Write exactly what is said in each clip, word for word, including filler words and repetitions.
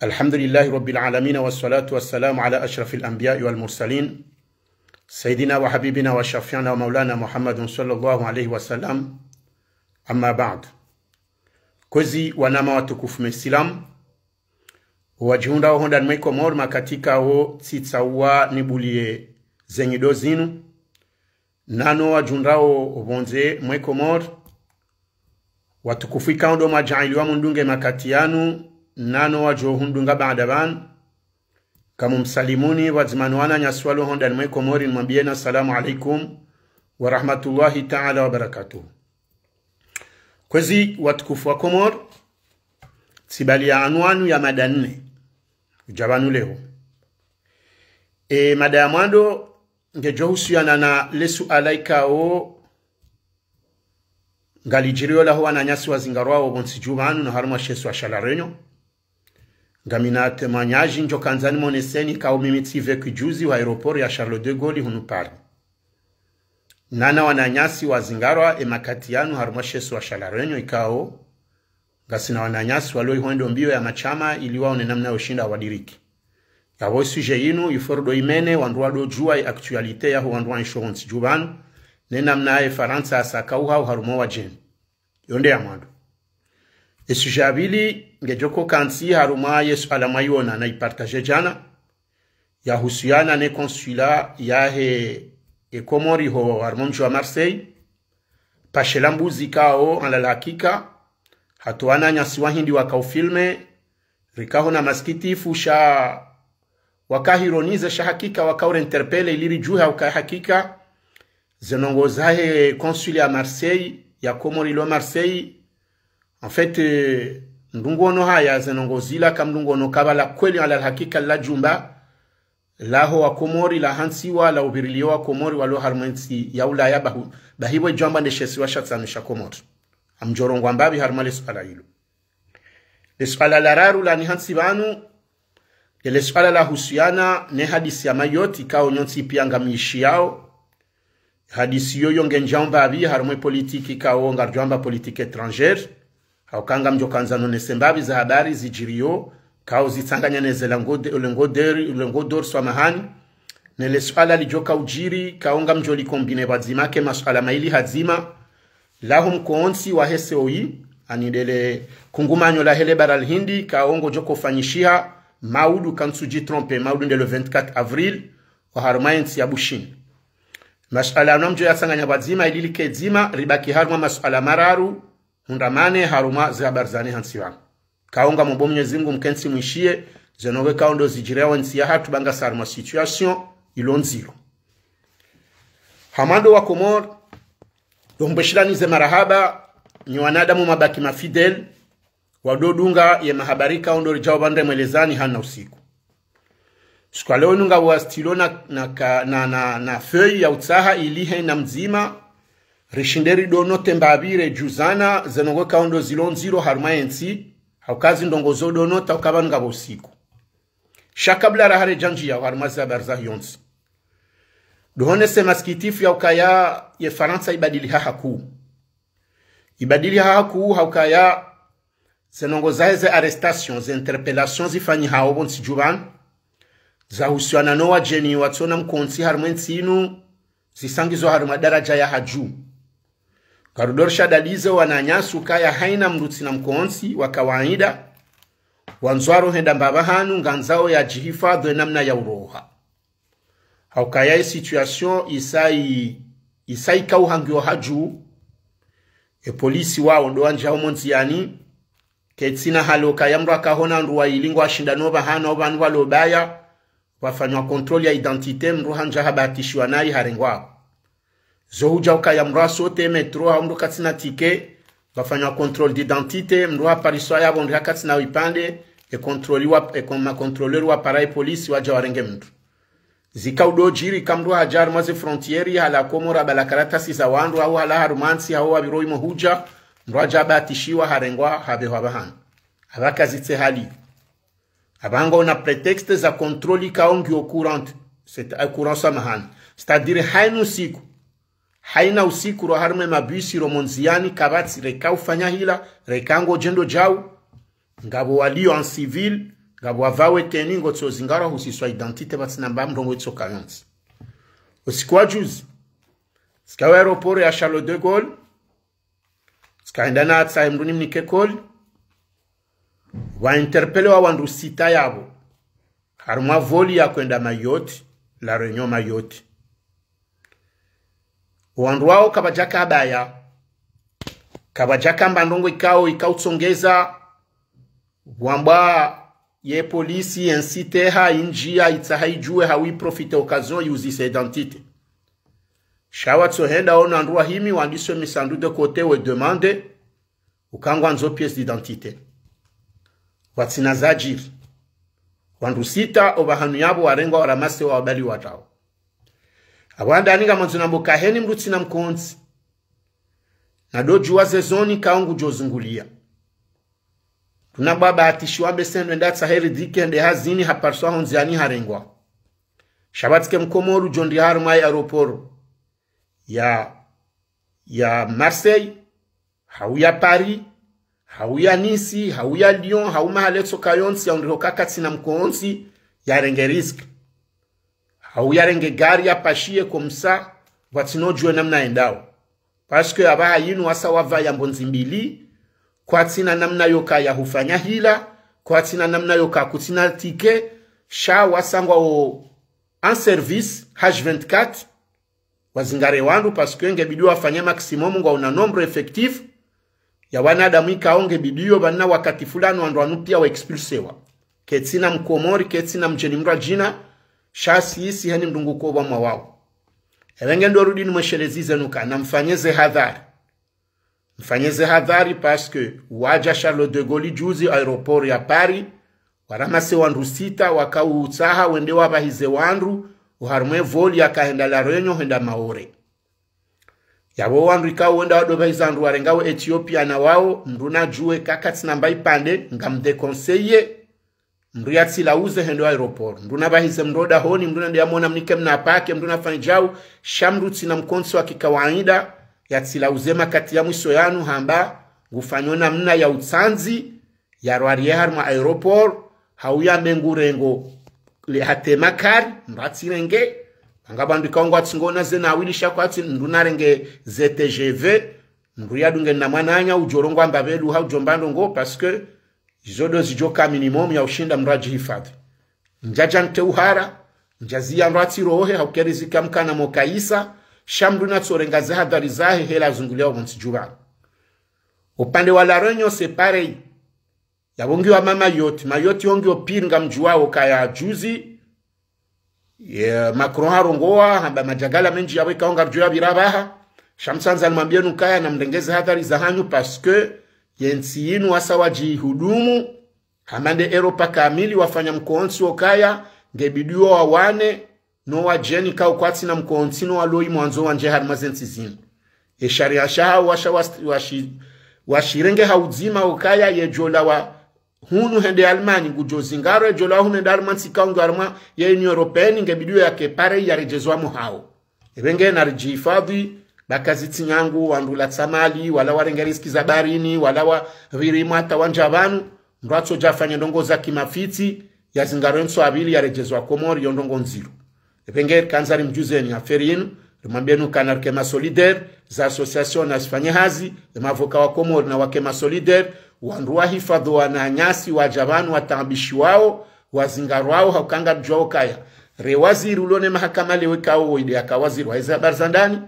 الحمد لله رب العالمين، والصلاة والسلام على أشرف الأنبياء والمرسلين، سيدنا وحبيبنا وشفيعنا ومولانا محمد صلى الله عليه وسلم. أما بعد. Kwezi wananya watukufu Maislamu, wadjihundrao hondani mwe Komori, makatika wo tsitsaua nibulie zenyi ndo zinu, nano wadjihundrao opvondze mwe Komori, watukufu ikao ndo mwadjaaliwa mundunge makati yanu, nano wadjo hundunga baada pvanu, ngamumsalimuni pvwadzima no wananyasi walo hondani mwe Komori, nimwambieni assalamu alaikum wa rahmatullahi ta'ala wa barakatuh. Kwezi watukufu wa Komori, tsibaliya anwani ya mada nne udja pvanu leo. E, mada ya mwando ngedjo husuyana na le suala ikao ngalidjiriyo laho wananyasi wazingarwao pvo ntsi dju pvanu no harumwa she isiwa sha La Réunion. Ngamina témoignage ndjo kandza nimoneseni ikao mimi tsi vécu juzi wa aéroport ya Charles de Gaulle hunu Paris. Nana wananyasi wazingarwa e makati yanu harumwa she isiwa sha La Réunion ikao ngasina wananyasi walo ihwendo mbio ya mashama ili waone namna yo shinda wadiriki. Yapvo sujet yinu, il faut ndo imene, wandru wado djuwa e actualité yaho wandru waishio pvo ntsi dju pvanu, ne namna ye Farantsa yasaka uhau harumwa wadjeni. Yo nde ya mwando. E sujet ya pvili, ngedjo kantsi harumwa ye suala mwayiona na ipartage djana, yahusuyana ne consulat yahe e Komori ho harumwa mdji wa Marseille, pashe la mbuzi ikao, ala la hakika, hata wananyasi wahindi wakaufilme, rikaho na masikitifu sha waka ironiser sha hakika waka uri interpeller ili ridjuhe hauka hakika, ze ndrongoo zahe consul ya Marseille, ya Komori lo Marseille, en fait, eh, mndru nguono haya ze ndrongoo zila, ka mndru nguono ka pvala kweli ala la hakika la djumba laho wa Komori, la hantsiwa, la upvirilio wa Komori walo harumwa entsi ya Ulaya, bahu-, bahi pvo idjwamba nde she isiwa sha tsanu sha Komori. Ngamdjo rongoa mbapvi harumwa le suala lilo. Le suala la raru lani hantsi pvanu, nde le suala lahusuyana ne hadisi ya Mayotte, ikao nyontsi pia ngamishiyao. Hadisi yoyo ngendjao mbapvi harumwa e politique ikao ngaridjo amba politique étrangère. Hauka ngamdjo kandza nonese mbapvi za habari zidjiriyo, ikao zitsanganya ne ze lingots d-, lingots d-, lingots d'or, swamahani. Ne le suala lidjo kao udjiri, ikao ngamdjo li combiner pvwadzima ke masuala mayili hadzima. Laho mkontsi wahe COI, ani nde le kungumanyo lahe le bara la Hindi, ikao ngodjo ufanyishiha, maudu ka ntsudji tromper, maudu nde le vingt-quatre avril, wa harumwa entsi ya Bushini. Masuala yanu ngamdjo yatsanganya pvwadzima, ili like dzima, ribaki harumwa masuala mararu, hundra mane harumwa ze habari zani hantsi pvanu. Ikao ngamomba Mwenyezi Mungu mkentsi mwishiye, ze ndrongoo ikao ndo zidjiriao entsi yahatru ba ngasi harumwa situation ilo ndziro. Ha mwando wa Komori, ndo mbweshilani ze marahaba, nyi wanadamu mabaki ma fidèles, wado dunga ye mahabari ikao ndo ridjao pvanu rimwelezani hana usiku. Siku ya leo nunga wa stylo na, na ka-, na, na, na feuille ya utsaha ili hena mdzima, rishinde rido noter mbapvi redjuzana, ze ndrongoo ikao ndo zilo ndziro harumwa entsi, hauka zi ndrongoo zo do noter hauka pvanu ngapvo usiku. Sha kabla raha redja ndjiya harumwa ze habari zaho yontsi, ndo honese masikitifu ya ukaya ye Farantsa ibadili ha hakuu. Ibadili ha hakuu haukaya ze ndrongoo zahe ze arrestations, ze interpellations zifanyihao pvo ntsi dju pvanu, zahusuyana no wadjeni watsona mkontsi harumwa entsi inu, zisangizwa harumwa daraja ya hadju. Ngarudo rishadadize wananyasi ukaya haina mndru utsina mkontsi wa kawaida, wandzwaro henda mbapvi hanu, ngandzao yadjihifadhwi namna ya uroha. Haukaya e situation isa i-, isa ikao uhangio hadju, e polisi wao ndo wandjao mo ndziyani, ketsina halo kaya mndru akahona ndru wa ili ngwashindano pvahanu, pvanu pvalo baya, pvafanywa contrôle ya identité, mndru handja habahatishiwa nayi harengwa. Zo hudja ukaya mndru ha sauter métro, hau mndru katsina ticket, pvafanywa contrôle d'identité, mndru hapariswa yapvo ndri hakatsina ipvandre, e contrôle wa, e con-, ma contrôleur wapara e polisi wadja warenge mndru. Zika udo djiri ka mndru hadja harumwa ze frontières, hala Komori, pvala karatasi za wandru, hau hala harumwa ntsi, hau wapviro imo hudja, mndru hadja habahatishiwa, harengwa, hapvehwa pvahanu. Apvaka zitse hali. Apvanga ona prétexte za contrôle ikao ngiyo courante. C'est, euh, courant, samahani. C'est-à-dire haina usiku. Haina usiku ro harumwa e mabisi ro mo ndziyani, kapvatsi reka ufanya hila, reka ngodjendo djau. Ngapvo walio en civil, Ngapvo wavao tenue, ngotsozingarwa husiswa identité, pvatsina mba mndrongo itsoka yontsi. Usiku wa juzi, tsika ho aéroport ya Charles de Gaulle, tsikaenda natsahe mndru nimnike colis, wa interpeller wa wandru sita yapvo, harumwa vol ya kwenda Mayotte, La Réunion Mayotte. Wandru wao kapvadjaka baya, kapvadjaka mba ndrongo ikao ikautsongeza, wambwa ye polisi yentsi teha indjia itsaha idjuwe hau iprofite occasion yuzise identité. Sha watsohenda ona wandru wahimi wandiswe misandu de côté we demande, uka ngwandzo pièce d'identité. Pvatsina zadjiri. Wandru sita opvahanu yapvo warengwa, waramassé, wawabali watrao. Apvo handani ngamwandzo nambe kaheni mndru tsina mkontsi. Nadodjuwa ze zone kao ngudjozungulia. Tuna baba atishiwa mbe sendwe ndatsahe ridhike nde hazini, haparswa hondziani harengwa. Sha pvatsike mkomori udjo ndri harumwa ye aéroport ya, ya Marseille, hau ya Paris, hau ya Nice, hau ya Lyon, hau mahala etsoka yontsi, yaundriho ka katsina mkontsi, yarenge risque. Hau yarenge gari yapashiye comme ça, pvatsina udjuwe namna yendao. Parce que apvaha yinu wasa wavaya mbondzi mbili, kwatsina namna yoka ya hufanya hila, kwatsina namna yoka kutsina ticket, sha wasangwa o en service, H vingt-quatre, wazingare wandru, parce que ngebidi wafanye maximum ngwaona nombre effectif ya wanadamu ikao ngebidi yo pvanu wakati fulani wandru wanu pia wa expulséwa. Ketsina mkomori, ketsina mdjeni mndru adjina, sha si, si heni mndru nguko pvwa mwa wao. Ewe nge ndo rudi nimweshelezi zenu kana mfanye ze hadhari. Mfanye ze hadhari parce que wadja Charles de Gaulle juzi aéroport ya Paris, waramassé wandru sita wakautsaha wende wapvahize wandru, oharumwa e vol yakahenda La Réunion henda Maore. Yapvo wandru ikao wenda wadopvahiza wandru warengao Ethiopia na wao, mndru nadjuwe ka katsina mba ipvande, ngamdéconseillé mndru yatsilauze hende aéroport. Mndru napvahize mndru odahoni, mndru nende yamwona mnike mna paquet, mndru nafanye djau, sha mndru tsina mkontsi wa kikawaida, yatsilauze makati ya mwiso yanu hamba ngufanyo namna ya utsandzi, yarwariye harumwa aéroport, hau yambe ngurengo le hatema kari, mndru atsirenge. Pvanga pvandru ikao ngwatsingona ze nawili sha kwatsi mndru narenge ze T G V, mndru yadunge na mwananya, udjorongoa mbapvelu, hau djomba ndrongo, parce que izo ndo zidjoka minimum ya ushinda mndru adjihifadhwi. Ndjadja nte uhara, ndjaziya mndru atsirohe, hau keri zika mkana mokaisa, sha mndru natsorenga ze hadhari zahe hela zungulia opvontsi djupvanu. Upande wa La Réunion, c'est pareil. Yapvo ngiyo hama Mayotte, Mayotte yo ngiyo pire ngamdjuwao kaya juzi, ye, Macron harongoa, hamba madjagala mendji yapvo ikao ngarudjo yapvira pvaha. Sha mtsandza nimwambienu kaya namrenge ze hadhari zahanyu parce que yentsi yinu wasa wadjihudumu, hama nde Europa kamili wafanya mkontsi okaya, ngebidi wo wawane, no wadjeni kao kwatsina mkontsi no waloyi mwandzo wandje harumwa zentsi zinu. Esharia shahao washa was-, washi-, washirenge ha udzima okaya yedjolawa hunu hende Allemagne ngudjozingaro, yedjolawa hunu hende harumwa ntsi ikao ngiyo harumwa ye Union Européenne ngebidi yo yake pare yaredjezwa mo hao. Epvenge naridjihifadhwi, baka zitsi nyangu, wandru latsa mali, wala warenge risque za baharini, wala wapviri mwata wandja pvanu, mndru atsodja afanye ndrongo za kimafitsi, yazingaro entso apvili yaredjezwa Komori yo ndrongo ndziro. Epvenge rikandza rimdjuzeni affaire yinu, rimwambienu kana rike ma solidaire, za association nazifanye hazi, emavoka wa Komori nawake ma solidaire, wandru wahifadhwi wananyasi wadja pvanu wataabishiwao, wazingarwao, hauka ngaridjuwao kaya re waziri ulo ne mahakama leo ikao wo ide yaka waziri wa eze habari za ndani,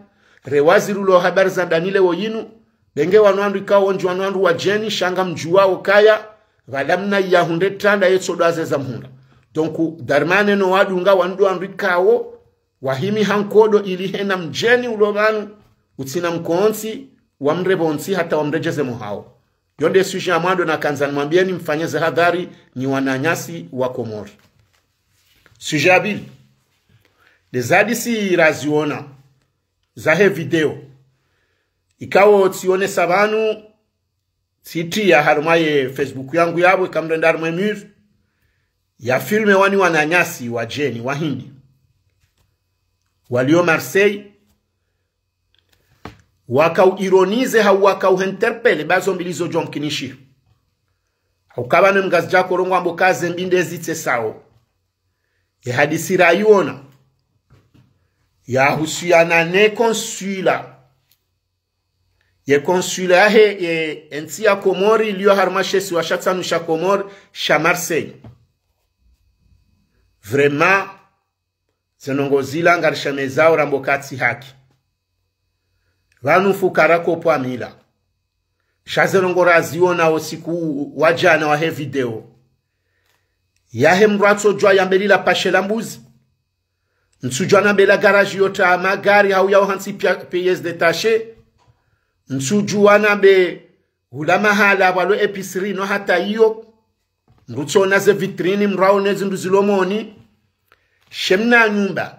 re waziri ulo habari za ndani leo yinu, benge wanu wandru ikao wondji wanu wandru wadjeni, sha ngamdjuwao kaya pvala mna yahundre tranda yetsodo azeza mhundra. Donc, Darmanin no wadunga wandru wandru ikao wahimi ha nkodo ili hena mdjeni ulo pvanu utsina mkontsi, wamre pvontsi hata wamredjeze mo hao. Yo nde sujet ya mwando nakandza nimwambieni mfanye ze hadhari nyi wananyasi wa Komori. Sujet ya pvili. Nde zadisi raziona zahe video ikao tsionesa pvanu, tsitriya harumwa ye Facebook yangu yapvo, ikamrenda harumwa e mur, ya filmé wani wananyasi wadjeni wahindi walio Marseille, wakau ironiser hau wakau interpeller, ba zo mbili zo djomkinishiha. Ukaba ne mngazidja korongoa mbo kaze mbinde zitse sawo. Ye hadisi rayiona. Yahusiana ne consulat. Ye consulat yahe, ye entsi ya Komori, liyo harumwa she isiwa sha tsanu sha Komori, sha Marseille. Vraiment, ze ndrongo zila ngarishamezao rambo katsi haki. Pvanu fukara kopvwa mila. Sha ze ndrongo raziona usiku wa djana wahe video. Yahe mdru atsodjua yambe lila pashe la mbuzi. Ntsudjua nambe la garage yotria magari hau yao hantsi pia-, pièces détachées. Ntsudjua nambe hula mahala pvwalo épicerie no hata iyo. Mdru tsona ze vitrine, mdru aone zindru zilo moni. She mna nyumba.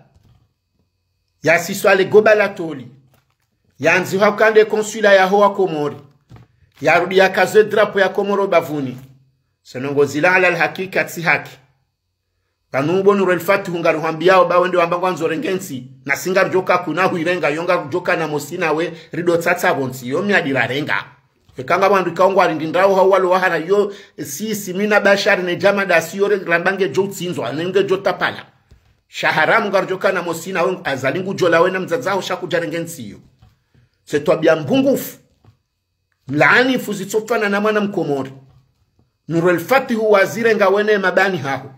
Yasiswa le goba la toli. Yandzihwa ukande consulat yaho wa Komori. Yarudi yakaze drapeau ya Komori bavuni. Ze ndrongo zila ala alhakika tsi haki. Pvanu bo Nurel Fatihu ngaruhwambiao ba wende wamba ngwandzo renge ntsi. Na si ngaridjoka kuna huirenga, yo ngaridjoka na mosi nawe, rido tsatsa pvo ntsi, yo miadi rarenga. Eka ngapvo wandru ikao ngwarindrao hau walo wahara yo, si, si mi na Bashar ne djama da si yo re ramba ngedjo utsindzwa, ne ngedjo tapala. Sha haramu ngaridjoka na mosi nawe, Azali ngudjo lawe na mdzadze haho sha kudjarenge ntsi yo. Ze twabia mbungufu. Mlaanifu zitsopvana na mwana mkomori. Nurel Fatihu wazirenga wene mabani haho.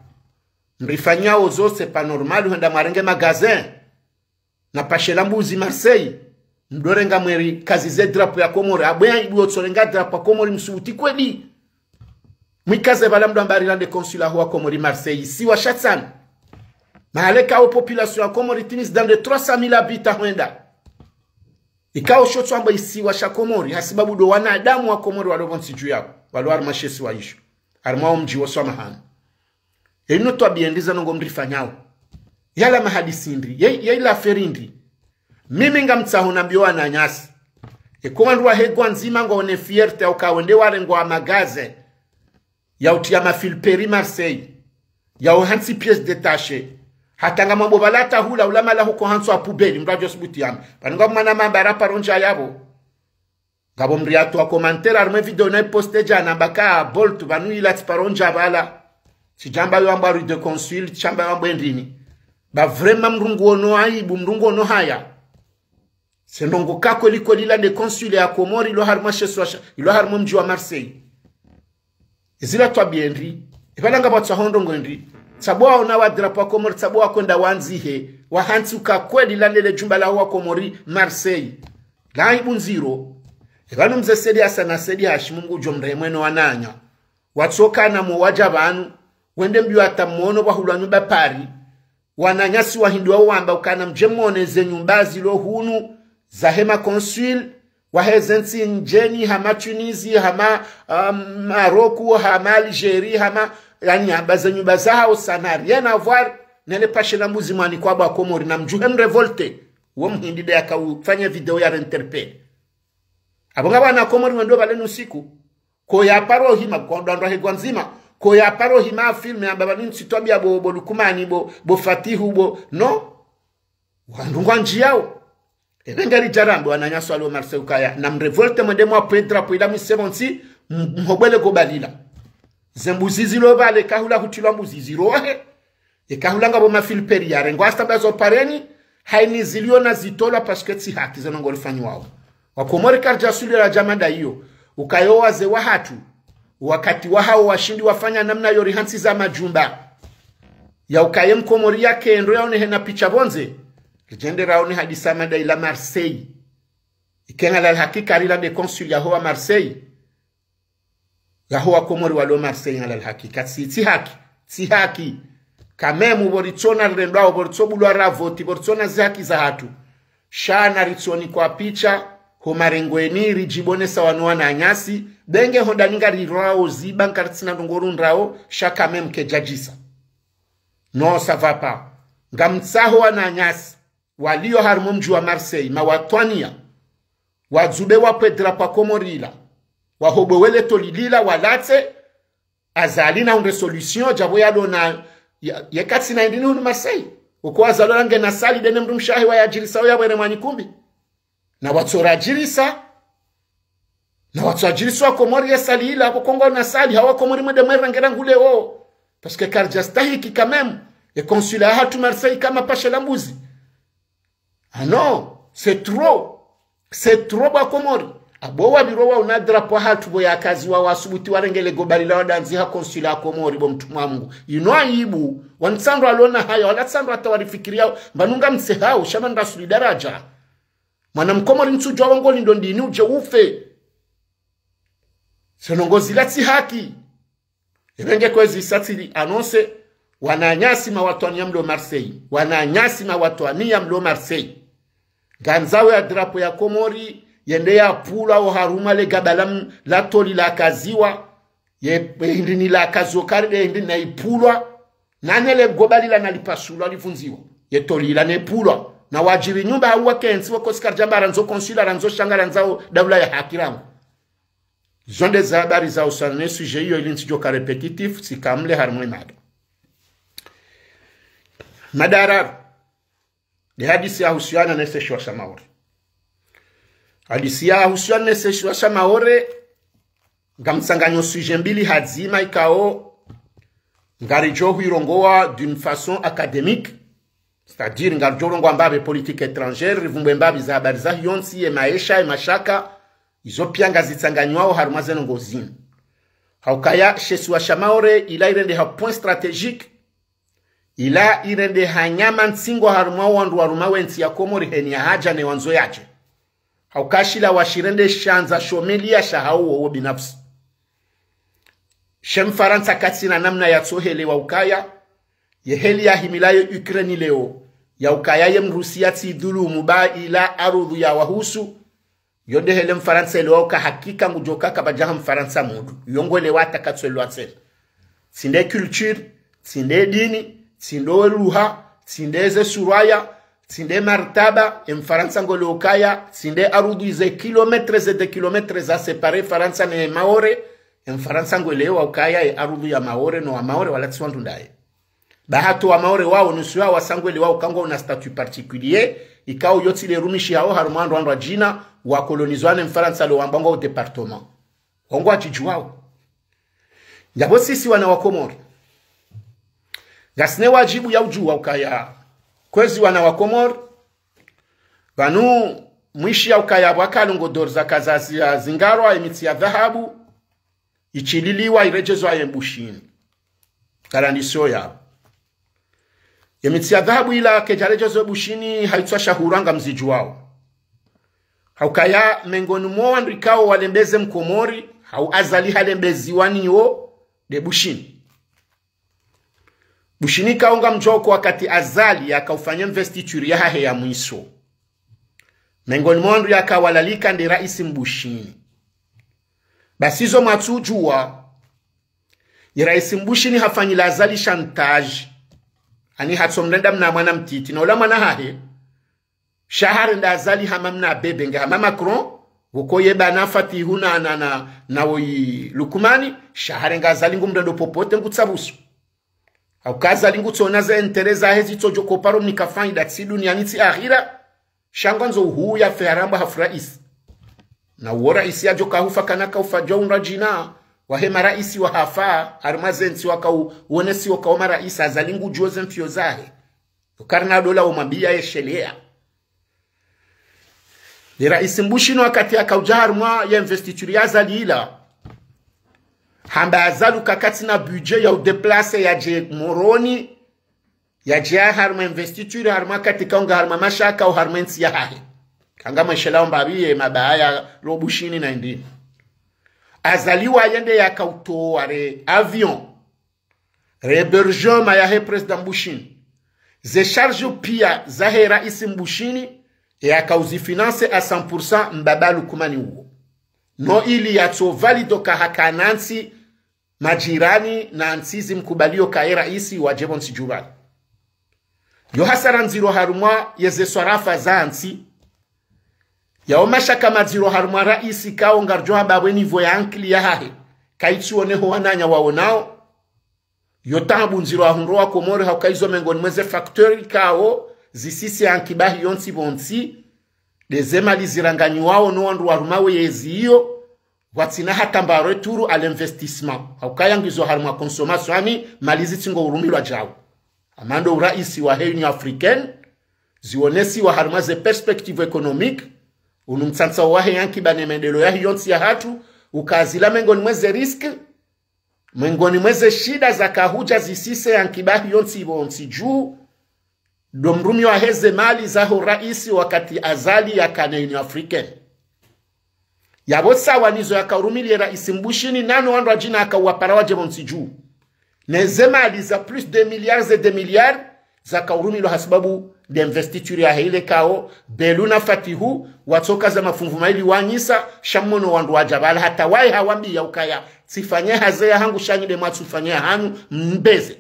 Mrifanyao zo c'est pas normal hwenda mwarenge magasin. Na pashe la mbuzi Marseille. Mdorenga mweri kazize drapeau ya Komori. Abwe ya ibu yotsorenga drapeau ya Komori msubuti kweli. Mwikaze pvala mdo amba rilande consulat ho wa Komori Marseille. Isiwa sha tsanu. Mahala ikao population ya Komori tini zi dans les trois cent mille habitants hwenda. Ikao sho tsu amba isiwa sha Komori, hasibabu ndo wanadamu wa Komori walo pvo ntsi dju yapvo, walo harumwa she isiwa isho. Harumwa wo mdji wo Swamahani. Ye inu twabia ndri ze ndrongo mrifanyao. Yala mahadisi ndri, ye, ye ila affaire ndri. Mimi ngamtsaho nambio wananyasi. Eka wandru wahe Ngazidja ngwaone fierté ya uka wende warengwa magasin. Ya utria mafilperi Marseille. Ya uhantsi pièces détachées. Hata ngamwambo pvala hata hula, hula mahala huko hantsi wa poubelle, mdru adjo subuti yambe. Pvanu ngapvo mwana mamba raparo ndja yapvo. Ngapvo mdru yatoa commentaire harumwa video nayi poste djana amba ka Bolt pvanu ila tsiparo ndja pvala. Tsidjamba yo amba rue de Consul, tsidjamba yo amba ndrini. Ba vraiment mdru nguono aibu, mdru nguono haya. Ze ndrongo ka kweli kweli ila nde consulat ya Komori ilo harumwa she isiwa sha, ilo harumwa mdji wa Marseille. Zila twabia ndri, epvala ngapvo watsaho ndrongo ndri. Tsapvo waona wa drapeau ya Komori, tsapvo wakwenda wandzihe, wahantsi uka kweli ila ndele djumba laho wa Komori Marseille. La aibu ndziro. Epvanu mze Said Hassan na Said Hashim ngudjo mrehemu weno wananya. Watsoka na mo wadja pvanu, wende mbio hata mwono pvwahulwa nyumba Paris. Wananyasi wahindri wao wamba ukana mdje mwone ze nyumba zilo hunu, zahe ma consul, wahe ze ntsi ndjeni, hama Tunisie, hama, um, Maroc, hama Algérie, hama, yaani amba ze nyumba zahao ça n'a rien à voir, nele pashe la mbuzi mwanikwa pvo wa Komori na mdjuhe mrevolte, wo mhindri nde yaka ufanya video ya interpellé. Apvo ngapvo wana Komori wendo pvale nusiku, ko yaparo hima, ko ndo wandru wahe Ngazidja, ko yaparo hima filme amba pvanu ntsi twabia bo, bo Lukumani, bo, bo Fatihu, bo, no? Wandru ngwandjiao. Epve ngaridjo ramba wananyasi walo Marseille ukaya. Na mrevolte mwende mwapve drapeau ila mwisepvo ntsi, m-, mhobwele goba lila. Ze mbuzi zilo pvale, eka hula hutrilwa mbuzi zirohe. Eka hula ngapvo mafilperi yarengwa hasta mbazo pareni, haini zilio na zitolwa parce que tsi haki ze ndrongo rifanyiwao. Wa Komori karidja sulira djamanda iyo, ukaya wo wazee wahatru, wakati wahao washindi wafanya namna yo rihantsi za madjumba. Ya ukaya ye mkomori yake ndo yaone hena picha pvondze, ridjende raone hadisi ya mada ila Marseille. Ike ngalal hakika rila nde consul yaho wa Marseille. Yaho wa Komori walo Marseille ngalal hakika. Tsi, tsi haki. Tsi haki. Quand même, pvo ritsona rirendwao, pvo ritsopvulwa ravoti, pvo ritsona zi haki zahatru. Sha na ritsonikwa picha, ho marengweni, ridjibonesa wanu wananyasi, benge honda ninga rirwao ziba nkaritsina ndrongo rundrao, sha quand même kedjadjisa. Non, ça va pas. Ngamtsaho wananyasi, walio harumwa mdji wa Marseille, mawatwaniya, wadzube wapve drapeau ya Komori ila, wahobwe wele toli lila, walatse, Azali na hundre solution, djapvo yalo na, ya, yeka tsina indrini hunu Marseille. Uko Azali ola ngena sali ndene mdrumshe wahe wayadjirisa uya pvwere mwanyikumbi. Na watsoradjirisa, Na watsuadjirisa wa Komori ye sali ila, apvo kongo na sali, hawa Komori mwende mwerengera ngule wo. Parce que karidja stahiki quand même. E consulat yahatru Marseille kama pasha la mbuzi. Ah non, c'est trop. C'est trop bo wa Komori. Apvo wapvirwa wa una drapeau hatru pvo yakaziwa wasubuti warenge le goba lila wadandziha consulat ya Komori bo mtrumwa Mungu. Inu aibu. Wanu tsi wandru walo na haya, wala tsi wandru hata warifikiriao. Mbanu ngamtsehao, sha mana rasuli daraja. Mwana mkomori ntsudjuwa wango lindo ndini udje ufe. Ze ndrongoo zila tsi haki. Epvenge kwezi sa tsili annonce, wananyasi mawatwaniya mlo Marseille. Wananyasi mawatwaniya mlo Marseille. Ngwandzao ya drapeau ya Komori, yende yapvulwa oharumwa le gaba la m-, la toli lakaziwa, ye, ye hindri ni lakaziwa kari nde hindri na ipvulwa, nane le goba lila nalipasulwa livundziwa. Ye toli lila nepvulwa. Na wadjiri nyumba hau wakentsi wakosi karidjamba randzo consulat, randzo shanga, randzao daula ya haki rangu. Zo nde ze habari za usana ne sujet iyo ili ntsidjoka répétitif, tsikamle harimwa e mada. Mada ya raru. Nde hadisi yahusiana ne seshiwa sha Maore. Hadisi yahusiana ne seshiwa sha Maore, ngamtsanganyo sujet mbili hadzima ikao, ngaridjo huirongowa d'une façon académique, c'est-à-dire ngaridjo rongowa mbapvi politique étrangère, rivumbwe mbapvi za habari za hiyo ntsi, ye maesha, ye mashaka, izo pia ngazitsanganywao harumwa ze ndrongoo zinu. Haukaya she isiwa sha Maore, ila irendeha point stratégique, ila irendeha nyama ntsingo harumwa wandru waruma we ntsi ya Komori heni ya hadja ne wandzo yadje. Hauka shila washirende shandza shomeliya sha hawo wowo binafsi. She Mfarantsa katsina namna yatsohelewa ukaya, ye heli yahimila ye Ukraine leo, ya ukaya ye Mrusiya tsi dhulumu ba ila arudhu ya wahusu, yo nde hele Mfarantsa elewa uka hakika ngudjoka kapvadjaha Mfarantsa mundru. Yo ngwelewa hata katsuelewa tsena. Tsi nde culture, tsi nde dini, tsi nde lugha, tsi nde ze suraya, tsi nde martaba, e Mfarantsa ngwelewa ukaya, tsi nde arudhu ze kilomètres et des kilomètres za séparer Farantsa ne Maore, e Mfarantsa ngwelewa ukaya e arudhu ya Maore no wa Maore wala tsi wandru ndaye. Ba hata wa Maore wao nusu yao wasangwelewa uka ngwauna statut particulier, ikao yo tsi le rumishi hao harumwa wandru wandru wadjina, wakolonizwa ne Mfarantsa lo wambwa ngwao département. Wo ngwadjidjuwao. Ndjapvo sisi wana wa Komori. Ngasina wadjibu ya udjuwa ukaya. Kwezi wana wa Komori. Pvanu mwishiya ukaya pvwaka longo d'or zaka za zi-, ya zingarwa, emitsi ya dhahabu, itsililiwa iredjezwa ye Bushini. Karandisio ya. Emitsi ya dhahabu ila kedjaredjezwa Bushini haitswa shahura ngamzidjuwao. Haukaya mengoni mwa wandru ikao walembeze Mkomori, hau Azali halembeziwa niwo nde Bushini. Bushini ikao ngamdjuwao uka wakati Azali yakaufanya investiture yahahe ya mwiso. Mengoni mwa wandru yakawalalika nde raisi Mbushini. Basi zo mwatsudjuwa, ye raisi Mbushini hafanyila Azali chantage. Ani hatsomrenda mna mwana mtiti. Na ula mwana hahe, sha harenda Azali hama mna bebe nge hama Macron, pvoko ye bana Fatihu na, na, na, na woyi Lukumani, sha harenga Azali ngumrendo popote ngutsabusu. Hauka Azali ngutsona ze intérêt zahe zitsodjo koparo mnika faida tsi duniani tsi akhira, sha ngwandzo uhuya fe haramba hafu raisi. Na uwo raisi yadjoka hufa kana kaufa djo undra djina, wahe maraisi wahafa, harumwa ze ntsi wakauonesiwa uka wo maraisi Azali ngudjuwo ze mfiyo zahe. Ukarina dola umwambiya ye sheleya. Ye raisi Mbushini wakati yakaudja harumwa ya investiture ya Azali ila. Hamba Azali uka katsina budget ya udéplacer yadje Moroni, yadje harumwa investiture, harumwa wakati ikao nga harumwa mashaka, hau harumwa entsi yahahe. Kanga mweshelao mbapvi ye mabaya lo Bushini na indini. Azali waye nde yakautowa re avion. Re hébergement yahe président Mbushini. Ze charges pia zahe raisi Mbushini, e yakauzifinance à cent pour cent mbaba Lukumani uwo. No ili yatso valider uka hakana ntsi majirani na ntsi zimkubalio uka ye raisi wadje pvo ntsi djubali. Yo hasara ndziro harumwa yeze swarafa za ntsi. Yao mashaka madziro harumwa raisi ikao ngaridjo hamba pvwe niveau ya ankili yahahe kaitsuoneho wananya waonao. Yo taabu ndziro ahundro wa Komori hauka izo mengoni mweze facteur ikao zisisi ankibahi yontsi pvontsi. Ndeze mali ziranganyiwao no wandru warumao yezi iyo. pvwatsina hata mba retour à l'investissement. Haukaya ngizo harimwa consommation, yaani mali zitsingo urumilwa djau. Hama ndo uraisi wahe Union Africaine, zionesiwa harimwa ze perspective économique, unu mtsantsao wahe yankiba ne maendeleo yahe yontsi yahatru, uka zila mengoni mwa ze risque, mengoni mwa ze shida zakahudja zisise yankiba yahe yontsi ipvo ntsi dju, ndo mrumio wahe ze mali zaho raisi wakati Azali yakana Union Africaine. Yapvo sawa nizo yakaurumiliye raisi Mbushini, nano wandru wadjina yakauwapara wadje pvo ntsi dju. Ne ze mali za plus de milliards et de milliards, zakaurumilwa hasababu de investiture yahe ile ikao, Belu na Fatihu, watsoka za mafumvu maili wanyisa, sha mmono wandru wadja pvala hata waye hawambiya ukaya, tsifanye hazi yahangu sha nyi de mwatsufanye yahanyu, mbeze.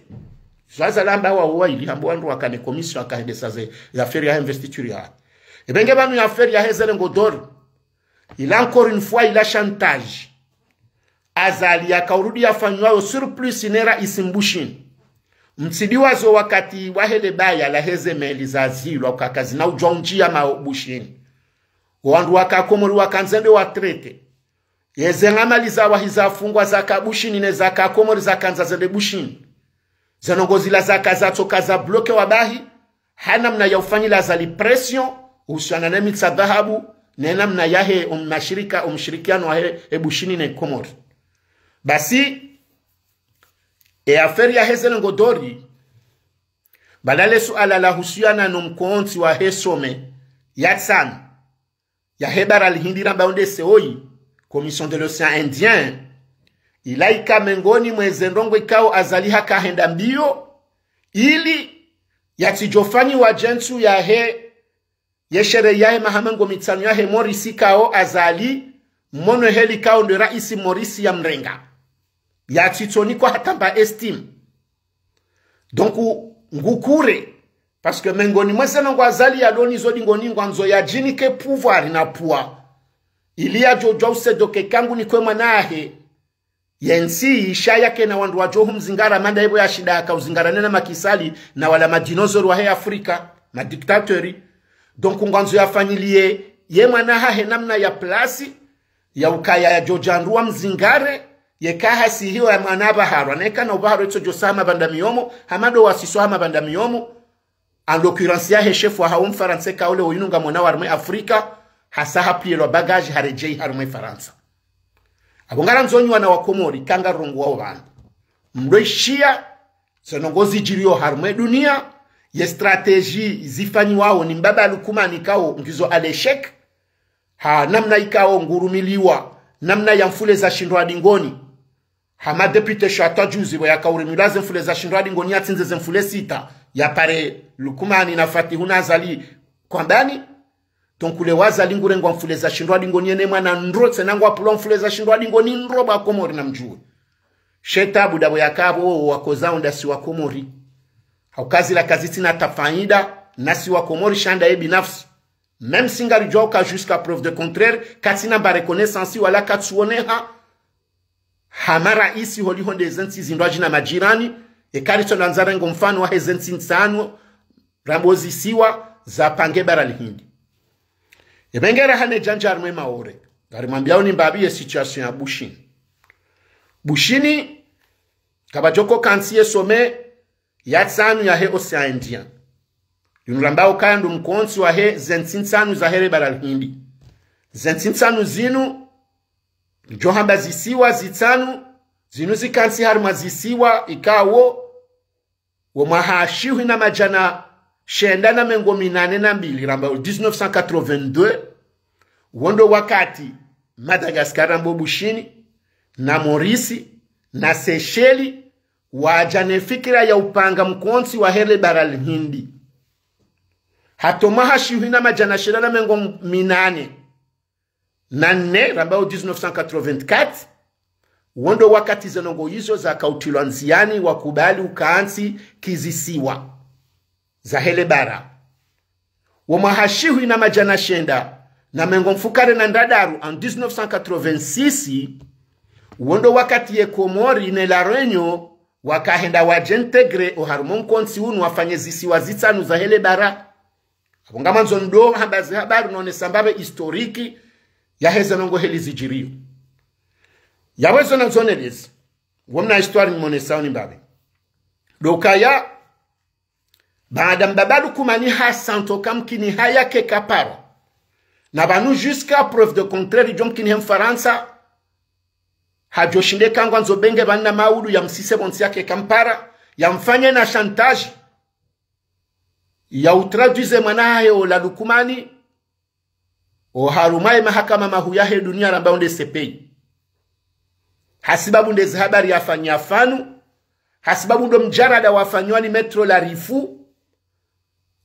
Zwaza lamba wa uwa ili hambo wandru wakane commission wakahendesa ze, ye affaire ya investiture ya. Epvenge pvanu ye affaire yahe ze lengo d'or. Il a encore une fois, il a chantage. Azali yakaurudi yafanywayo surplus ne raisi Mbushini. Mtsidiwazo wakati wahe le baya lahe ze meli zazilwa uka kazina udjwa undjiya ma Bushini. Wandru waka Komori wakandza wende wa traité. Yeze ngamali zawahi zafungwa zaka Bushini ne zaka Komori zakandza zende Bushini. Ze ndrongoo zila zaka zatsoka za bloqué wa bahi, ha namna ya ufanyila Azali pression, uhusiana ne mitsa dhahabu, ne namna yahe umashirika, umshirikiano wahe e Bushini ne Komori. Basi, e affaire yahe ze lengo d'or, pvala le suala lahusiana no mkontsi wahe sommet ya tsanu yahe bara lihindi ramba onde seoi, Commission de l'Océan Indien, ila ika mengoni mwa ze ndrongoo ikao Azali hakahenda mbio, ili yatsidjofanyiwa djentsu yahe ye sherehe yahe maha mengo mitsanu yahe Maurice ikao Azali, mmono heli ikao ndo raisi Maurice yamrenga. Yatsitsonikwa hata mba estime. Donc, ngukure. Parce que mengoni mwa ze ndrongoo Azali yalonizo dingoni ngwandzo yadjinike pouvoir na pua. Ili yadjodjwa usedoke kangu nikwe mwanahe. Yentsi, sha yakena wandru wadjo humzingara manda ipvo yashinda yakauzingara nena Macky Sall na wala madinosaures wahe Afrika, madictateur. Donc ngwandzo yafanyiliye ye mwana hahe namna ya place, ya ukaya yadjodja wandru wamzingare, yeka hasihiwa ye mwana apvaharwa, neka na upvaharwa itsodjosa hama pvanda miyomo, hama ndo wasiswa hama pvanda miyomo, en l'occurrence yahe chef wahawo Mfarantsa eka ule woyinu ngamwona harimwe Afrika, hasa hapliyelwa bagage haredjeyi harimwe Farantsa. Apvo ngarandzo nyi wana wa Komori, ka ngarongowao pvanu. Mdroishiya, ze ndrongoo zidjiriyo harimwe dunia, ye stratégie zifanyiwao ni mbaba Lukumani ikao ngizo à l'échec, ha namna ikao ngurumiliwa, namna ya mfule zashindwa dingoni. Hama député Shatwa juzi pvo yakaurumilwa ze mfule zashindwa dingoni yatsindze ze mfule sita, yapare Lukumani na Fatihu na Azali kwambani. Donc ule wa Azali ngurengwa mfule zashindwa dingoni yene mwana ndro tsena ngwapvulwa mfule zashindwa dingoni ndro pvwa Komori na mdjuwe. She tabu dapvo yakapvo wakoza unda si wa Komori. Hauka zila kazitsina ta faida, na si wa Komori sha nda ye binafsi. Même si ngaridjuwa uka jusqu'à preuve de contraire, katsina mba reconnaissance wala katsuoneha, hama raisi holiho nde ze ntsi zindru adjina majirani, eka ritsonda nza rengo mfano wahe ze ntsi ntsanu, rambo zisiwa, zapange bara lihindi. Epvenge raha ne djandja harimwe Maore, ngarimwambiyao ni mbapvi ye situation ya Bushini. Bushini, kapvadjoko kantsi ye sommet ya tsanu yahe Océan Indien. Yinu rambao ukaya ndo mkontsi wahe ze ntsi ntsanu zahe le bara lihindi. Ze ntsi ntsanu zinu, ndjo hamba zisiwa zitsanu, zinu zikantsi harimwa zisiwa ikao, wo mwaha shihwi na madjana shenda na mengo minane na mbili, ramba dix-neuf cent quatre-vingt-deux, wo ndo wakati Madagascar ramba Bushini, na Maurice, na Seychelles, wadja ne fikira ya upanga mkontsi wahe le bara lihindi. Hata mwaha shihwi na madjana shenda na mengo minane na nne, rambao dix-neuf cent quatre-vingt-quatre, wo ndo wakati ze ndrongoo izo zakautilwa ndziyani wakubali ukantsi kizisiwa zahe le bara. Wo mwaha shihwi na madjana shenda na mengo mfukare na ndraru, en dix-neuf cent quatre-vingt-six, wo ndo wakati ye Komori ne La Réunion wakahenda wadje intégrer oharumwa mkontsi unu wafanye zisiwa zitsanu zahe le bara. Apvo ngamandzo ndo hamba ze habari nonesa mbapvi historique yahe ze ndrongoo heli zidjiriyo. Yapvo ezo nazonelezi, wo mna histoire nimonesao ni mbapvi. Ndo ukaya, baada mbaba Lukumani hasanto kamkini haya keka paro. Na pvanu jusqu'à preuve de contraire, idjo mkini he Mfarantsa, hadjo shinde kangwa ndzo benge pvanu na maudu yamsise pvontsi yake kampara, yamfanye na chantage, ya utraduise mwana hahe ola Lukumani, oharumwa ye mahakama mahuu yahe dunia ramba onde C P I. Hasibabu nde ze habari yafanya pvanu, hasibabu ndo mjarada wafanywa ni Maître Larifou,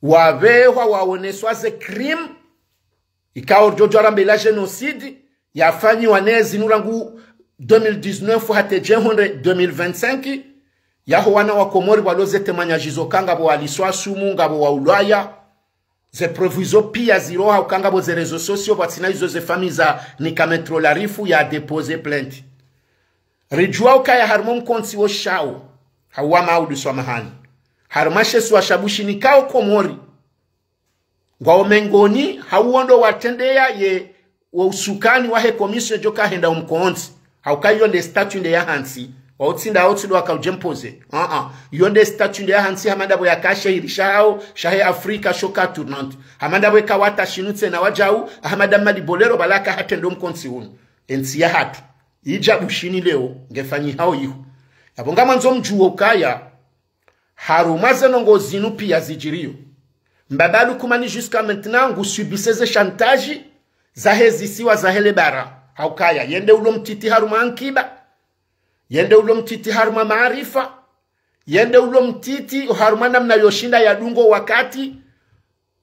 wapvehwa waoneswa ze crime, ikao ridjo djuwa ramba ila génocide, yafanyiwa ne zinu rangu deux mille dix-neuf hata djehundre deux mille vingt-cinq, yaho wana wa Komori walo ze témoignages zo ka ngapvo waliswa sumu, ngapvo waulwaya, ze preuves izo pia zilo ha uka ngapvo ze réseaux sociaux, pvwatsina izo ze famille za nika Maître Larifou ya déposer plainte. Ridjuwa ukaya harumwa mkontsi wo shao, hauwa maudu swamahani. Harumwa she isiwa sha Bushini kao Komori. Ngwao mengoni, hauwo ndo watrendeya ye wo usukani wahe commission djo kahenda umkontsi. Hauka iyo nde statut nde ya hantsi. Wautsinda wautsi ndo waka udjempoze. Ah, ah. Iyo nde statut nde ya hantsi hama ndapvo yaka shehiri shahao, shahe Afrika, shoka tournante. Hama ndapvo eka wata shinu tsena wadjau, Ahmada Mmadi Bolero pvala aka hatrende umkontsi unu. Entsi yahatru. Idja Bushini leo, ngefanyihao iho. Yapvo ngamwandzo mdjuwe ukaya, harumwa ze ndrongoo zinu pia zidjiriyo. Mbaba Lukumani jusqu'à maintenant ngu subir ze chantage zahe zisiwa zahe le bara. Haukaya, yende ulo mtiti harumwa ankiba. Yende ulo mtiti harumwa maarifa. Yende ulo mtiti harumwa namna yoshinda yadungo wakati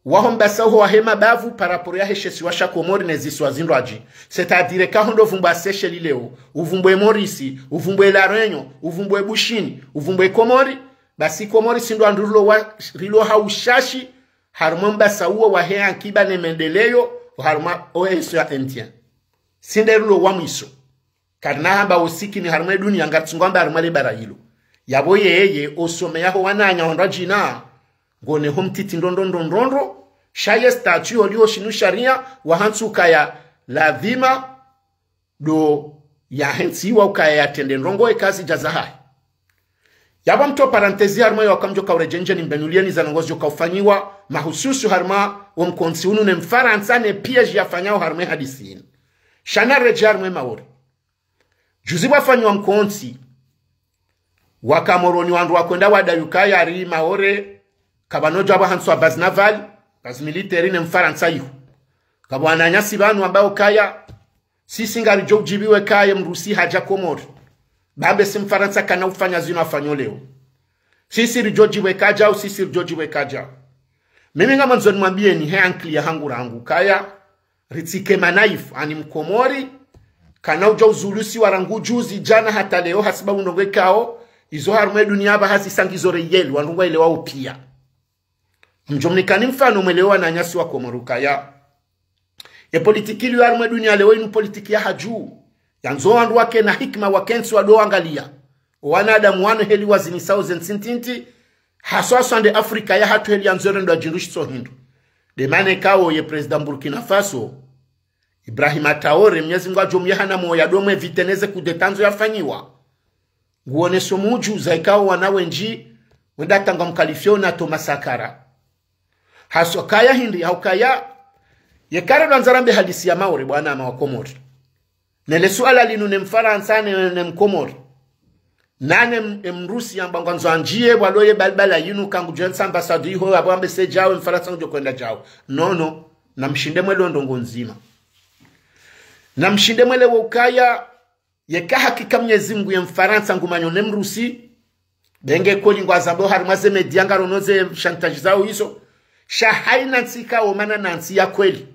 waho mbasa uho wahe mabavu par rapport yahe she isiwa sha Komori ne zisiwa zindrwadji. C'est-à-dire ka hondo uvumbwa Seychelles leo, uvumbwe Maurice, uvumbwe La Réunion, uvumbwe Bushini, uvumbwe Komori, basi Komori si ndo wandru rilo wa, rilo ha ushashi, harumwa mbasa uwo wahe ankiba ne maendeleyo, harumwa océan Indien. Si nde rilo wa mwiso. Karina hamba usikini harumwa dunia, ngaritsungo hamba harumwa le bara ilo. Yapvo yeye, osome yaho wananya hondra djina, ngone ho mtiti ndrondro ndrondro ndrondro, sha ye statut yoliho shinu sharia, wahantsi ukaya ladhima, ndo yahentsiwa ukaya yatrende ndrongoo eka zidja zahahe. Yapvo mtro parenthèse harumwa yo waka mdjo kauredjendje ni mbenulieni za ndrongoo zidjo kaufanyiwa, mahususu harumwa wo mkontsi unu ne Mfarantsa ne piège yafanyao harumwa hadisi inu. Sha naredjee harumwa Maore. Juzi pvwafanyiwa mkontsi, wa Komori ni wandru wakwenda wadayi ukaya ari Maore, kapvana udja pvwahantsiwa base navale, base militaire ne Mfarantsa iho. Kapvo wananyasi pvanu wamba ukaya, sisi ngaridjo udjibiwa eka ye Mrusi hadja Komori. Bambe si Mfarantsa kana ufanya zinu afanyo leo. Sisi ridjo djibiwa eka djau, sisi ridjo djibiwa eka djau. Mimi ngamwandzo nimwambieni he ankili yahangu rangu ukaya, ritsike manaifu, ani Mkomori, kana udja uzulusiwa rangu juzi djana hata leo hasibabu ndrongoo ikao, izo harumwa dunia pvaha zisa ngizo réel, wandru ngwaelewao pia. Mdjo mnikani mfano mwelewe wananyasi wa Komori ukaya, ye politiki iliyo harumwa dunia leo inu politiki ya hadju. Yandzo wandru wakena hikima wakentsi wado angalia. Owanadamu wanu heli wazinisao ze ntsi ntiti, haswa haswa nde Afrika yahatru heli yandzo rendwa djindru shitso hindru. Nde mana ikao ye président Burkina Faso, Ibrahima Traoré, Mnyezi Mngu adjo myaha na moya ndo mwe éviter neze coup d'État ndzo yafanyiwa. Nguoneso mdjuza ikao wana wendji, wenda tanga mqualifier na Thomas Sankara. Haswa kaya hindri, haukaya, yeka ridjwandza rambe hadisi ya Maore, bwana ama wa Komori. Nele suala linu ne Mfarantsa ne, ne Mkomori. Nane m-, e Mrusi yamba ngwandzo andjiye, pvwaloye balbala yinu kangudjo entsa ambassade iho, apvo ambe se djau, e Mfarantsa ngudjo kwenda djau. Non, non. Namshinde mwelewe ndrongoo ndzima. Namshinde mwelewe ukaya, yeka hakika Mnyezi Mngu ye Mfarantsa ngumanyo ne Mrusi, benge kweli ngwazambo harumwa ze média ngarono ze chantage zao izo. Sha haina ntsi ikao mana na ntsi ya kweli.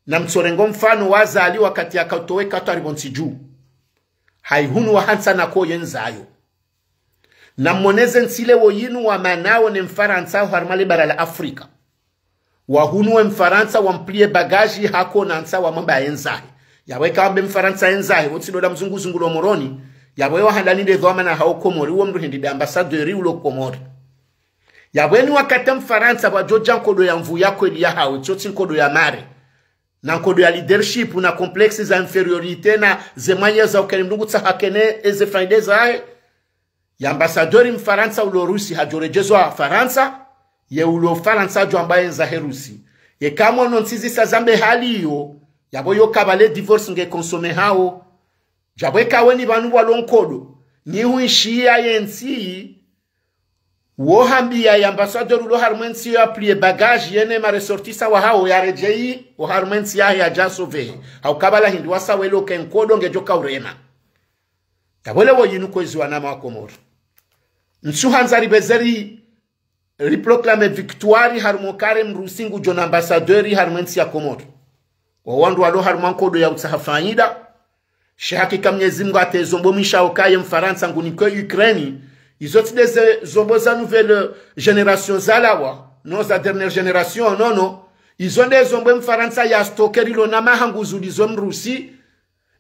Namtsorengo mfano wa Azali wakati yakatowe katwari pvontsi dju. Haihunu wahantsa nako yendzayo. Namoneze ntsi leo yinu wamanao ne Mfarantsa harumwa le bara la Afrika. Wahunu we Mfarantsa wamplier bagage hako nantsa wamwamba yendzahe. Yapvo eka wambe Mfarantsa yendzahe, wotsi ndo la mzungu zungu lo Moroni. Yapvo ye wahandani nde dhwamana hao Komori, uwo mndru hindri nde ambassadeur ulo Komori. Yapvo eni wakati Mfarantsa pvwadjo dja nkodo ya nvu ya kweli yahawe, tsotsi nkodo ya mare. na nkodo ya leadership, na complexe za infériorité, na ze mwanya za ukene mndru ngutsaha kene eze faida zahe. Ye ambassadeur mfarantsa ulo Rusi hadjo redjezwa Farantsa, ye ulo Farantsa djo amba yendza he Rusi. Ye kamwe no ntsi zisa zambe hali iyo, yapvo yo kabale divorce nge consommé hawo. Djapvo eka weni pvanu pvwalo nkodo, ni huishiya ye ntsi, wo hambia ye ambassadeur ulo harumwa ye ntsi yo ya plier bagage, ye ne ma ressortissants wahawo ya redjeyi, wo harumwa ye ntsi yahe yadja sauver. Hauka pvala hindri wasa welo ke nkodo ngedjo kaurema. Yapvo lewo yinu kwezi wanama wa Komori. Ntsu handza ribezeri riproclame victoire harumwa kare mrusi ngudjo na ambassadeur harumwa ye ntsi ya Komori. Wo wandru walo harumwa nkodo ya utsaha faida. She hakika Mnyezi Mngu ate zombo mwisha ukaye Mfarantsa ngunikwe Ukraine. Izo tsi nde ze zombo za nouvelle génération zalawa, no za dernière génération, non, non. Izo nde zombo Mfarantsa ya stocker rilo na maha nguzulizo mrusi.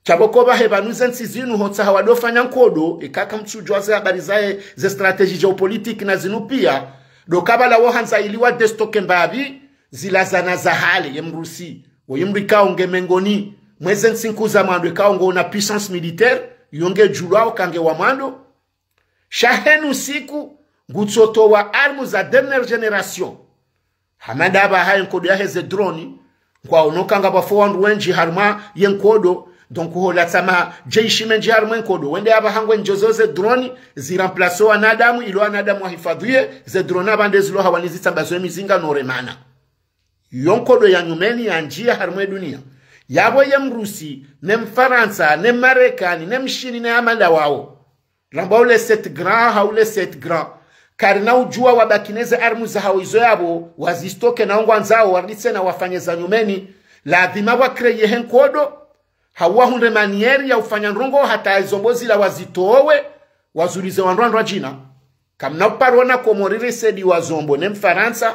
Sha pvo ko pvahe pvanu ze ntsi zinu hotsaha wado fanya nkodo, eka kamtsudjuwa ze habari zahe, ze stratégie géopolitique na zinu pia, ndo kabala wo handza ili wa déstocker mbapvi zila zana za hale ye mrusi. Wo yi mdru ikao nge mengoni mwa ze ntsi nkuu za mwando ikao ngo na puissance militaire, yo nge djulwao ka nge wa mwando. Sha henu siku, ngutsotowa armes za dernière génération. Hama ndapvaha ye nkodo yahe ze drone, ngwaono ka ngapvafo wandru wendji harumwa ye nkodo, donc holatsa ma jeshi mendji harumwa ye nkodo. Wende apvaha ngwendjozo ze drone, zi remplace wanadamu, ilo wanadamu wahifadhwiye, ze drone apvande zilo hawani zitsambazo ye mizinga no remana. Yo nkodo ya nyumeni ya ndjiya harumwa ye dunia. Yapvo ye mrusi, ne mfarantsa, ne marekani, ne mshini, ne amanda wawo. Ramba ule sept grand, ha ule sept grand. Karina udjuwa wabaki ne ze armes zahawo izo yapvo, wazistocker na ongwa ndzao, wariditse na wafanye za nyumeni. Lazima wa créer he nkodo, hau wahundre manière ya ufanya ndrongo hata zombo zila wazitowe, wazulize wandru wandru wadjina. Kamna uparona Komori risaidiwa zombo ne Mfarantsa,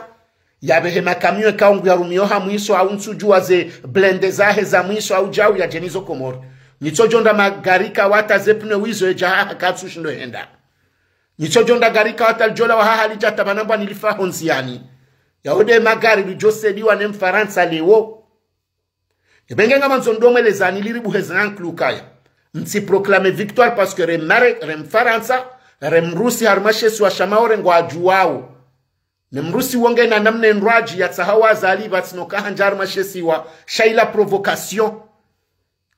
yapvehe makamiyo ikao ngu ya rumio ha mwiso, au ntsudjuwa ze blindés zahe za mwiso, au djau yadje nizo Komori. Nitsodjo ndra magari ikao hata ze pneu izo edja haha katsushindo henda. Nitsodjo ndra gari ikao hata lidjolawa haha lidja hata pvanu mbwa nilifa hondziani. Yawo nde magari lidjo saidiwa ne Mfarantsa lewo. Ebe nge ngamandzo ndo mwelezani ili ribuhe ze ankli ukaya. Ntsi proclamer victoire parce que re mare, re Mfarantsa, re Mrusi harumwa she isiwa sha Maore ngwadjuwao. Ne Mrusi wo ngena namna ye ndrwadji yatsaha wazali pvatsina uka handja harumwa she isiwa, sha ila provocation.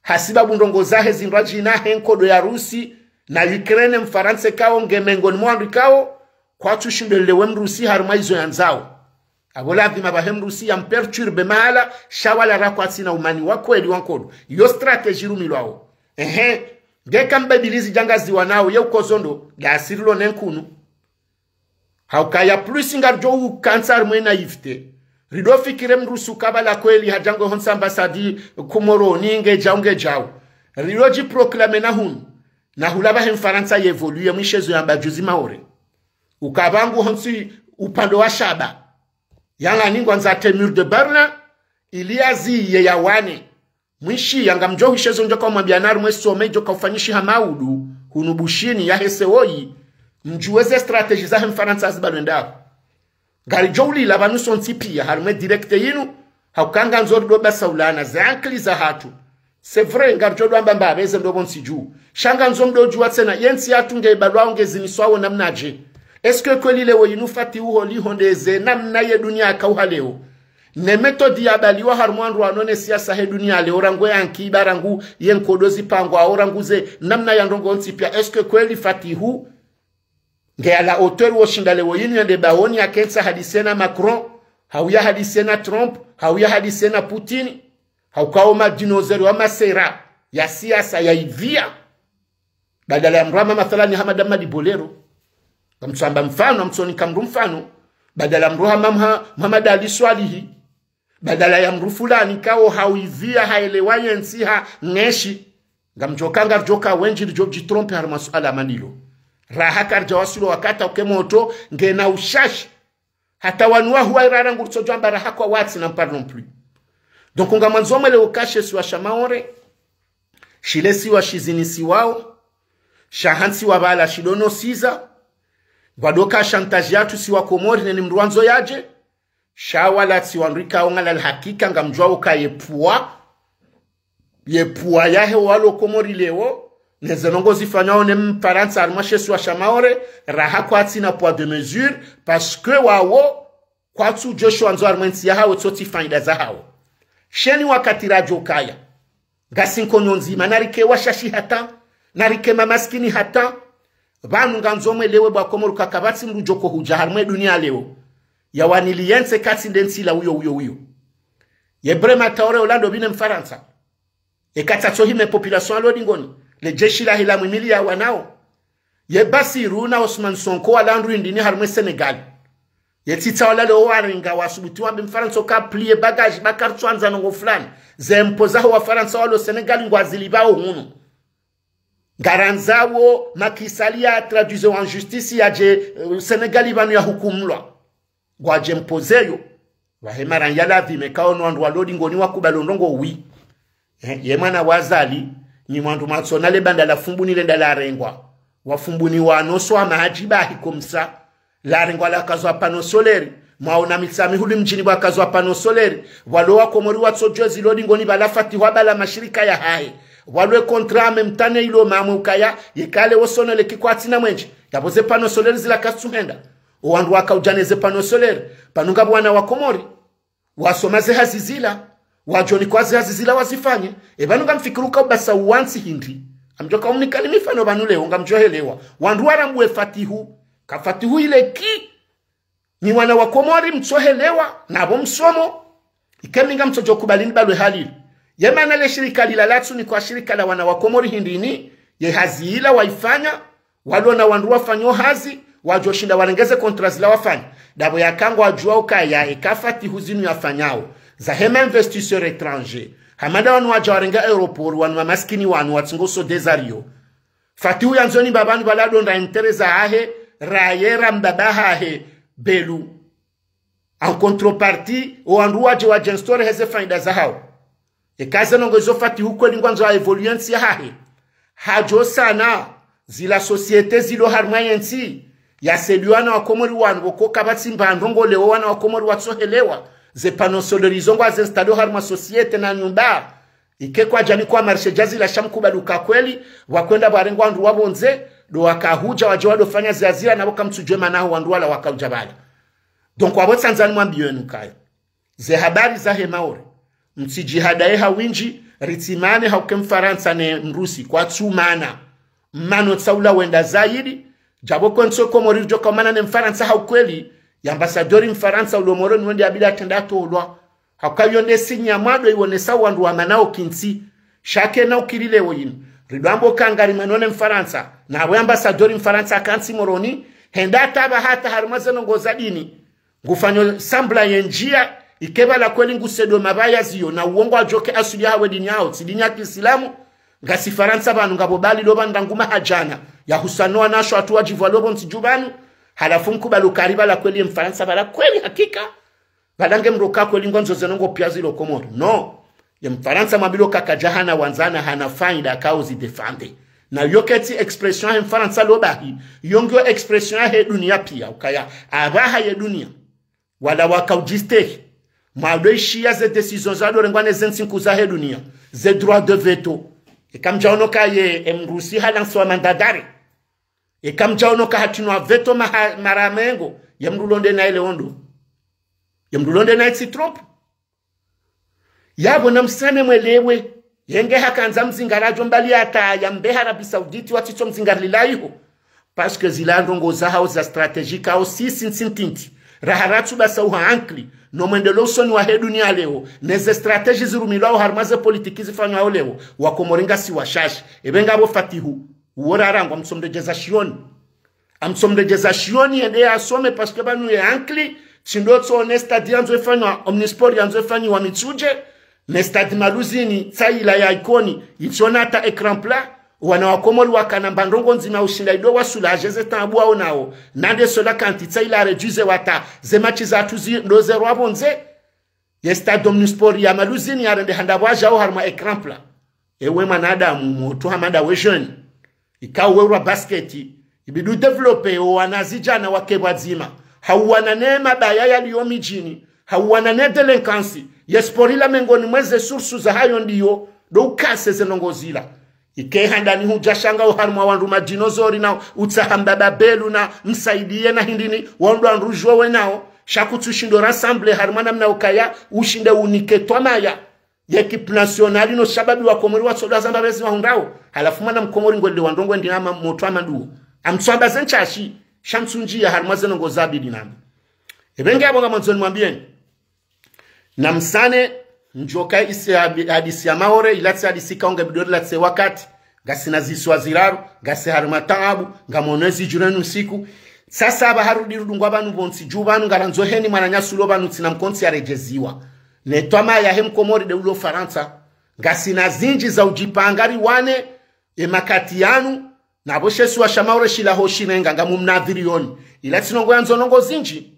Hasibabu ndrongo zahe zi ndrwadji na he nkodo ya Rusi, na Ukraine Mfarantsa ikao nge mengoni mwa wandru ikao, kwatsushindo lewe Mrusi harumwa izo yandzao. Apvo lazima pvahe Mrusi ya mperturbe mahala, sha wala ra kwatsina umani wa kweli wa nkodo. Yo stratégie rumilwao. Ehe, nge kambabilizi djangaziwa nao, ye ukozo ndo, dasirilo ne nkunu. Haukaya plus ngaridjo ukantsa harumwa ye naïveté. Rido fikiri Mrusi ukabala kweli hadja ngwe hontsi ambassade Komoroni nge djau nge djau. Rido dji proclamer na hunu. Na hula pvahe Mfarantsa ye évoluer mwishezo yamba juzi Maore. Ukapvangu hontsi upande wa shaba. Yanga ningwa ndzate mur de Berlin, ili yaziye yawane. Mwishiya ngamdjo hwishezo ndjo kaumwambia na harumwa ye sommet idjo kaufanyishiha maudu, hunu Bushini yahe sewoyi, mdjuwe ze stratégie zahe Mfarantsa azibalwe ndapvo. Ngaridjo ulila pvanu sontsi pia, harumwa ye direct yinu, hauka ngandzo rido basaulana, ze ankli zahatru. C'est vrai, ngaridjo dwamba mbapvi ze ndopvo ntsi dju. Sha ngandzo mdo djuwa tsena, ye ntsi yahatru nge ibalwao nge ziniswao namnadje. Est-ce que kweli lewo yinu Fatihu holiho nde ze namna ye dunia yakauha lewo? Ne méthode yabaliwa harumwa wandru wano ne siasa he dunia leo rangu ye ankiba rangu ye nkodo zipangwao rangu ze namna ya ndrongo ntsi pia. Est-ce que kweli Fatihu nge à la hauteur wo shinda lewo yinu yende baoni yakentsi hadisi na Macron, hau ya hadisi na Trump, hau ya hadisi na Putin, hauka wo madinosaures wa masera ya siasa ya ivia. Badala ya mdru hama mathalani Hamada Mmadi Bolero. Ngamtsoamba mfano, ngamtsonika mdru mfano. Badala ya mdru hama mha-, Mhamada Ali Swalihi. Badala ya mdru fulani ikao hauivia haelewa ye ntsi ha ngeshi. Ngamdjoka ngaridjoka wendji ridjo djitromper harumwa suala hama lilo. Raha karidja waswili wakati uke motro ngena ushashi. Hata wanu wahuwa irara nguritsodjwamba raha kwawatsi na mpari non plus. Donc ngamwandzo mwelewe uka she isiwa sha Maore, shile isiwa shizinisiwao, shahantsiwa pvala shido no siza, pvwado ka chantage yahatru si wa Komori neni mdru wandzo yadje, Sha wala tsi wandru ikao ngalali hakika ngamdjuao uka ye poids, ye poids yahe walo Komori leo, neze ndrongoo zifanyao ne Mfarantsa harimwa she isiwa sha Maore, raha kwatsina poids de mesure, parce que wawo, kwatsu djosho wandzo harimwa entsi yahawo, tso tsi faida zahawo. Sheni wakati radjo kaya. Ngasi nkonyo ndzima, narike washashi hata, narike mamaskini hata. Pvanu ngandzo mwelewe bo Wakomori uka kapvatsi mdru djoko hudja harimwa edunia leo, yawanili yentsi katsi nde ntsi la uyo, uyo, uyo. Ye Ibrahima Traoré ola ndo pvine Mfarantsa. Eka tsatso hime population alo dingoni. Le jeshi lahe la mwimili yawanao. Ye Bassirou na Ousmane Sonko wala ndru indini harimwa Sénégal. Ye tsitsa wala leo warenga wasubuti wambe Mfarantsa uka plier bagage ba kartsu andza ndrongoo fulani. Ze impôts zaho Wafarantsa walo Sénégal ngwazilipvao hunu. Ngarandzao Macky Sall ya traduise en justice yadje, eh, Sénégal pvanu yahukumulwa. Ngwadje imposer yo. Pvahe maranya la vie, meka ono wandru walo dingoni wakubali ndrongoo wi. Eh, ye mwana wa Azali, nyi mwandru mwatsona le banda la Fumbuni lenda larengwa. Wafumbuni wanoso wa maji bahi komsa. Larengwa lakazwa panneau solaire. Mwaona Mitsamihuli mdjini pvwakazwa panneau solaire. Pvwalo Wakomori watsodjuwa zilo dingoni pvala Fatihu wabala mashirika yahahe. Pvwalo ye contrat ame mtane ilo mamwe ukaya, yeka le wosonele ki kwatsina mwenje. Yapvo ze panneau solaire zila kazitsuhenda. Owandru wakaudja neze panneau solaire, pvanu ngapvo wana wa Komori wasoma ze hazi zila, wadjo nikwa ze hazi zila wazifanye. E pvanu ngamfikiri uka ubasa uwantsi hindri. Ngamdjoka umnikani mifano pvanu leo, ngamdjohelewa. Wandru warambuwe Fatihu. Ka Fatihu ile ki? Nyi wana wa Komori mtsohelewa, napvo msomo. Ike mi ngamtsodjo kubali nibalwe hali. Ye mana le shirika lila latsunikwa shirika la wana wa Komori hindrini, ye hazi ila waifanya, walona wandru wafanyo hazi, wadjoshinda warenge ze contrat zila wafanya. Ndapvo yaka ngwadjuwa ukaya eka Fatihu zinu yafanyao, zahe ma investisseurs étrangers. Hama nda wanu wadja warenga aéroport, wanu mamaskini wanu watsingo so desario. Fatihu yandzo ni mbapvanu pvala ndonda intérêt zahahe, raye ra mbaba hahe, Belu. En contrepartie, owandru wadje wadje instaurer heze faida zahawo. Eka ze ndrongoo izo Fatihu kweli ngwandzo a évoluer ntsi yahahe. Hadjo sana, zila société zilo harimwa yentsi, yasaidiwa wana wa Komori wanu, pvoko kapvatsi mba ndrongoo leo wana wa Komori watsohelewa, ze panneaux solaires izo ngwazi installer harimwa société na nyumba. Ike kwadjanikwa marché djazila sha mkubali uka kweli, pvwakwenda pvwarengwa wandru wa pvondze, ndo wakahudja wadje wandofanya ze hazi zila napvo kamtsudjuwe mana ho wandru wala wakaudja pvala. Donc, wapvo tsandza nimwambiye enu ukaya ze habari zahe Maore, mtsidjihadaye ha windji, ritsimane hauka Mfarantsa ne Mrusi, kwatsumana. Mmano tsaula wenda zaidi, djapvo kwentsi Komori ridjoka umana ne Mfarantsa ha ukweli, ye ambassadeur Mfarantsa ulo Moroni wende yabidi yatrende yatolwa. Hauka iyo nde signe ya mwando iwonesa wandru wamanao kintsi. Sha kena ukiri leo yinu, ridjo amba uka ngarimano ne Mfarantsa, na we ambassadeur Mfarantsa akantsi Moroni, henda hata pvahata harimwa ze ndrongoo za dini. Ngufanyo semblant ye ndjia, ike pvala kweli ngusaidiyo mapvaya ziyo, na uwo ngwadjoke asili yahawe dini yaho, tsi dini ya kiislamu, ngasi Farantsa pvanu ngapvo bali lo pvanda nguma hadjana, ya husanowa nasho hatu wadjipvwa lo pvontsi dju pvanu, halafu mkubali uka ri pvala kweli ye Mfarantsa pvala kweli hakika, pvala nge mdru uka kweli ngwandzo ze ndrongoo piya zilo Komori. Non. Ye Mfarantsa mwambilwa uka kadja hana wandzani, hana faida, kao zi défendre. Na iyo ketsi expression yahe Mfarantsa lo bahi, iyo ngiyo expression yahe dunia piya, ukaya, apvaha ye dunia. Wala wakaudjistehi. Mwado ishiya ze décision zado rengwa ne ze ntsi nkuu zahe dunia. Ze droit de veto. Eka mdjaono uka ye, e Mrusi halansiwa mandat d'arrêt. Eka mdjaono uka hatrinwa veto maha-, mara mengo. Ye mdru londe naye le ondo. Ye mdru londe naye tsi Trump. Yapvo namsane mwelewe, yenge hakandza mzingara djo mbali hata yambe ha Arabie Saoudite watsitso mzingara lila iho. Parce que zila ndrongoo zahawo za stratégie kao sisi ntsi ntiti. Raha ratsu basa uha ankili, no mwendelo usoni wahe dunia leo, neze stratégie zirumilwao harimwa ze politiki zifanywao leo, Wakomori ngasi washashi. Epve ngapvo Fatihu, uwo rarangwa mtsomredjeza shioni. Amtsomredjeza shioni yende yasome parce que pvanu ye ankili, tsi ndo tso ne stade yandzo ifanywa, Omnisport yandzo ifanyiwa Mitsudje, ne stade Maluzini, tsaila ya Ikoni, itsona hata écran plat, wana wa Komori wakana mba ndrongoo ndzima ushinda ido wasula, aje ze taabu waonao, nande sola kanti tsaila réduire wata, ze match zatru zi, ndo ze rwa pvondze, ye stade Omnisport ya Maluzini yarendeha ndapvo ajao harimwa écran plat. Ewe mwanadamu, mutru hama ndawe jeune. Ikao we urwa basket, ibidi udévelopper o wana zidjana wake pvwadzima. Hau wana ne mabaya yaliyo midjini. Hauwana ne délinquance. Ye sport ila mengoni mwa ze source zahayo ndiyo, ndo ukase ze ndrongoo zila. Ike handani hudja shanga oharumwa wandru madinosaure na utsaha mbaba belu na msaidiye na hindrini, wandru wandru djuwe nao, sha kutsushindo rassembler harumwa namna ukaya, ushinde unike twamaya ye équipe nationale no shababi wa Komori watsoda zamba bezi wahundrao. Halafu mwana mkomori ngwende wa ndrongoo ndina ma-, motwa maduo. Amtswamba ze ntsashi, sha mtsundjiya harumwa ze ndrongoo zabidi nambi. Ebe nge abo ngamwandzo nimwambiyeni. Namsane, ndjoka isi hadi-, hadisi ya Maore, ilatsi hadisi kaunga bidori latsi wakati. Ngasina zisiwa ziraru, ngasi harumwa taabu, ngamwono ezi djureni usiku. Sasa aba harudi rudungwa pvanu pvontsi dju pvanu ngarandzo heni mwananyasi ulo pvanu tsina mkontsi yaredjeziwa. Ne twamaya he mkomori nde ulo Farantsa. Ngasina zindji za udjipanga riwane, e makati yanu, na pvo she isiwa sha Maore shilaho shirenga ngamumnadhiriyoni. Ilatsi ndrongoo yandzo ndrongoo zindji.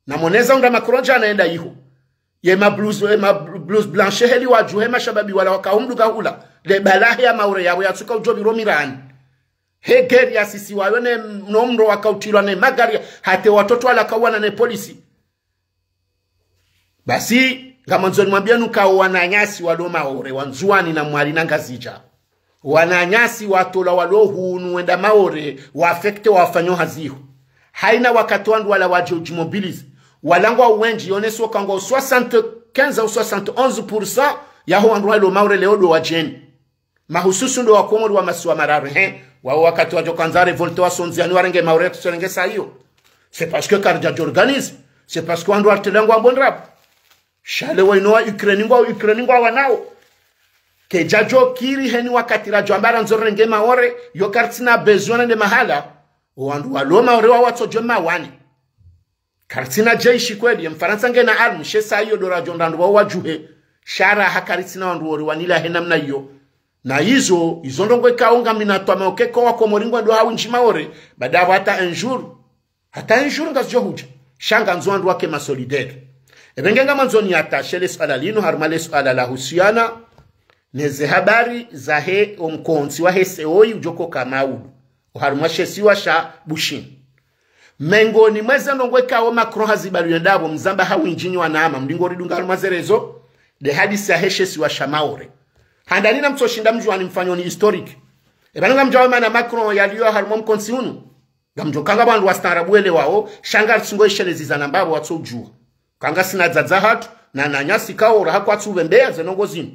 Namwoneza undra Macron djana enda iho. Ye ma blouse, ye ma bl-, blouse blanche heli wadjuhe mashababi wala waka humduka hula. Le balahe ya Maore yapvo yatsuka udjo pviro mirani. He guerre yasisiwa yo ne no mro wakautilwa ne magari hata watoto wala kauwana ne polisi. Basi, ngamwandzo nimwambiyeni uka owananyasi walo Maore, wa Ndzuwani na Mwali na Ngazidja. Wananyasi watolwa walo hunu wenda Maore, wa affecté wafanyao hazi iho. Haina wakati wandru wala wadje udjimobiliser. Walangwa wendji, yoneso kangwa soixante-quinze au soixante-onze pour cent yaho wandru walo Maore leo ndo wadjeni. Mahususu ndo wakomori wa masiwa mararu, he. Wao wakati wadjo kandza révolte wasondziani warenge Maore kusorenge sayo. C'est parce que karidja djorganiser. C'est parce que wandru wartelengwa mbondrabo. Sha le waino wa Ukraine ngwa Ukraine ngwawanao. Kedja djo kiri heni wakati radjo amba randzo renge Maore, yo karitsina besoin nde mahala. Wandru walo Maore wawatsodjo mawani. Karitsina jeshi kweli, ye Mfarantsa ngena arme, she sayo ndo radjo ndandru wa wadjuhe. Sha raha karitsina wandru wori wanila he namna iyo. Na izo, izo ndrongoo ikao ngamina twamaya uka eka wakomori ngwendo hawindji Maore, baada apvo hata un jour. Hata un jour ngazidjo hudja. Sha ngandzo wandru wake ma solidaire. Ebe nge ngamwandzo niatashe le suala linu, harumwa le suala lahusiana, ne ze habari zahe omkontsi wahe seoi udjo koka maudu. Oharumwa she isiwa sha Bushini. Mengoni mwa ze ndrongoo ikao Macron hazibalu yenda apvo mzamba hawindji nyi wanama, mlingo ridunga harumwa ze réseaux, nde hadisi yahe she isiwa sha Maore. Handani namtsoshinda mdjuwani mfanyoni historique. Eba ngamdjuwa mana Macron yaliyo harumwa mkontsi unu. Ngamdjo kanga wandru wastaarabu wele wao, sha ngaritsungo ishelezi za namba apvo watso udjuwa. Kangasina dzadza hatru, na nanyasi kaora hakwatsu pvembeya ze ndrongoo zinu.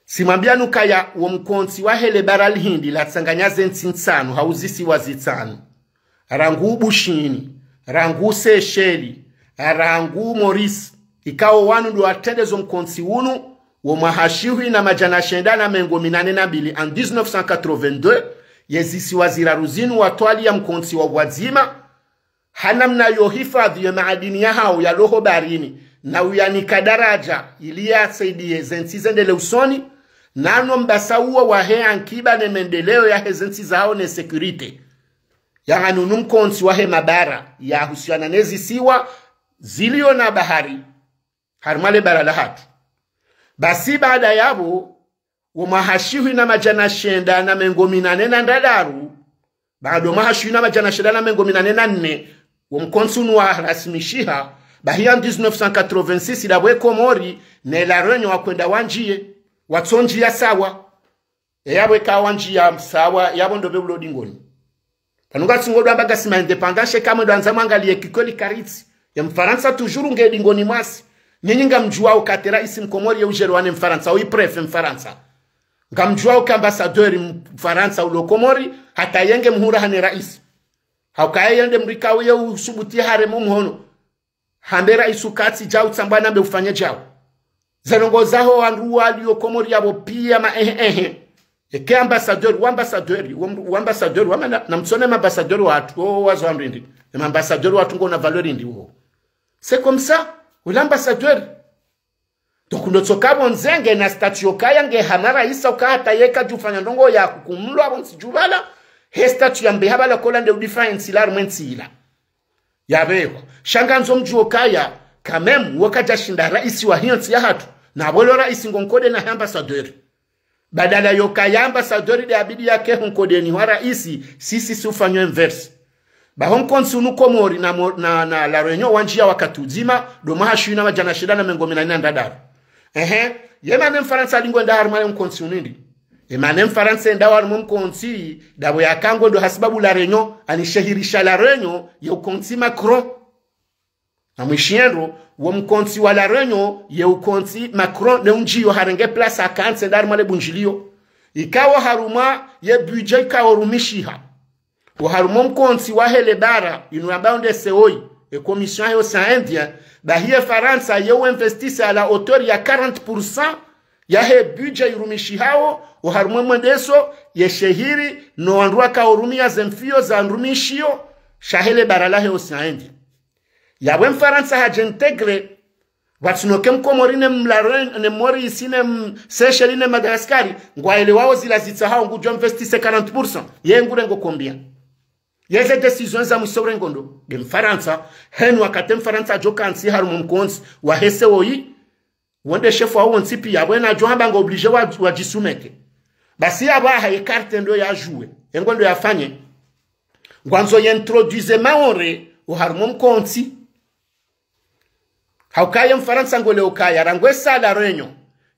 Simwambiyani ukaya wo mkontsi wahe le bara lihindi latsanganya ze ntsi ntsanu, hau zisiwa zitsanu. Rangu Bushini, rangu Seychelles, rangu Maurice. Ikao wanu ndo watrendezo mkontsi unu, wo mwaha shihwi na madjana shenda na mengo minane na mbili, en dix-neuf cent quatre-vingt-deux, ye zisiwa ziraru zinu watwaliya mkontsi wa pvwadzima, ha namna yo hifadhwi ye maadini yahao yaloho baharini, na uyanika daraja ili yasaidiye ze ntsi zendelee usoni, nano mbasa uwo wahe ankiba ne mendeleo yahe ze ntsi zahao ne sécurité. Yaani unu mkontsi wahe mabara yahusiana ne zisiwa ziliyo na bahari, harumwa le bara lahatru. Basi baada yapvo, wo mwaha shihwi na madjana shenda na mengo minane na ndraru, baada wo mwaha shihwi na madjana shenda na mengo minane na nne, wo mkontsi unu warasimishiha, bahi en dix-neuf cent quatre-vingt-six, ndapvo e Komori ne La Réunion wakwenda wandjiye, watsondjiya sawa. E yapvo eka wandjiya sawa, yapvo ndo pve ulo dingoni. Pvanu ngatsingo ndo amba ngasi ma indépendants, sha eka mwendo andza mwangaliye kikweli karitsi. Ye Mfarantsa toujours nge dingoni mwasi. Nyinyi ngamdjuwao uka hata raisi mkomori ye udjelewa ne Mfarantsa, oyi préfet Mfarantsa. Ngamdjuwao uka ambassadeur Mfarantsa ulo Komori, hata yenge mhura hane raisi. Hauka yeye nde mdru ikao ye usubuti harema mhono. Hambe raisi uka tsi djau tsambwa nambe ufanye djau. Ze ndrongoo zaho wandru waliyo Komori yapvo piya ma ehe ehe. Eke ambassadeur, wa ambassadeur, wa mdru, wa ambassadeur, wa mana, namtsone ma ambassadeur watru, o wazo wandru hindri. E ma ambassadeur watru ngwona valeur hindri uwo. C'est comme ça, ula ambassadeur. Donc, ndo tsoka pvo ndzenge na statut yokaya nge hama raisi uka hata yeka djufanya ndrongoo ya kukumlwa pvo ntsi djupvala, he statut yambe hapvala kola nde udéfendre entsi ila harumwa entsi ila. Yapveho. Sha ngandzo mdjuwe ukaya, quand même, wo kadjashinda raisi wahe ntsi yahatru, na pvo lo raisi ngo nkode na ambassadeur. Badala yokaya ambassadeur nde abidi yake ho nkodeni hwa raisi, sisi si ufanya inverse. Baho mkontsi unu Komori na, Mo- na, na La Réunion wandjiya wakati udzima, ndo mwaha shihwi na madjana shenda na mengo minane na ndraru. Ehe, ye mana Mfarantsa alingwenda harumwa ye mkontsi unu ndi. Ye mana Mfarantsa enda harumwa mkontsi, ndapvo yakangwe ndo hasibabu La Réunion, anishehirisha La Réunion, ye ukontsi Macron. Na mwishiye ndro, wo mkontsi wa La Réunion, ye ukontsi Macron, ne undjiyo harenge place akantsi enda harumwa le bundjiliyo. Ikao harumwa ye budget ikao rumishiha. Wo harumwa mkontsi wa hele bara, inu ambao nde C O I, e Commission yahe Océan Indien, bahi ye Farantsa ye u investisse à la hauteur ya quarante pour cent yahe budget irumishihao, wo harumwa mwendeso, ye shehiri, no wandru wakao rumia ze mfiyo za nrumishiyo, sha hele bara lahe Océan Indien. Yapvo Mfarantsa hadja intégrer, pvatsina uka Mkomori ne Mlare, ne Maurice, ne M- Seychelles, ne Madagascar, ngwaelewao zila zitsahao ngudjo investisse quarante pour cent. Ye ngurengo combien? Ye ze décision za mwiso urengo ndo. Nde Mfarantsa, henu wakati Mfarantsa adjo kantsi harumwa mkontsi, wahe C O I, wo nde shefu wawo wontsi piya, pvwena adjo hamba ngo obligé wa, wadjisumeke. Basi yapvo aha ye carte ndo ya jouer, engo ndo yafanye. Ngwandzo ye introduise Maore, wo harumwa mkontsi. Haukaye Mfarantsa ngole ukaya, rangu esa La Réunion,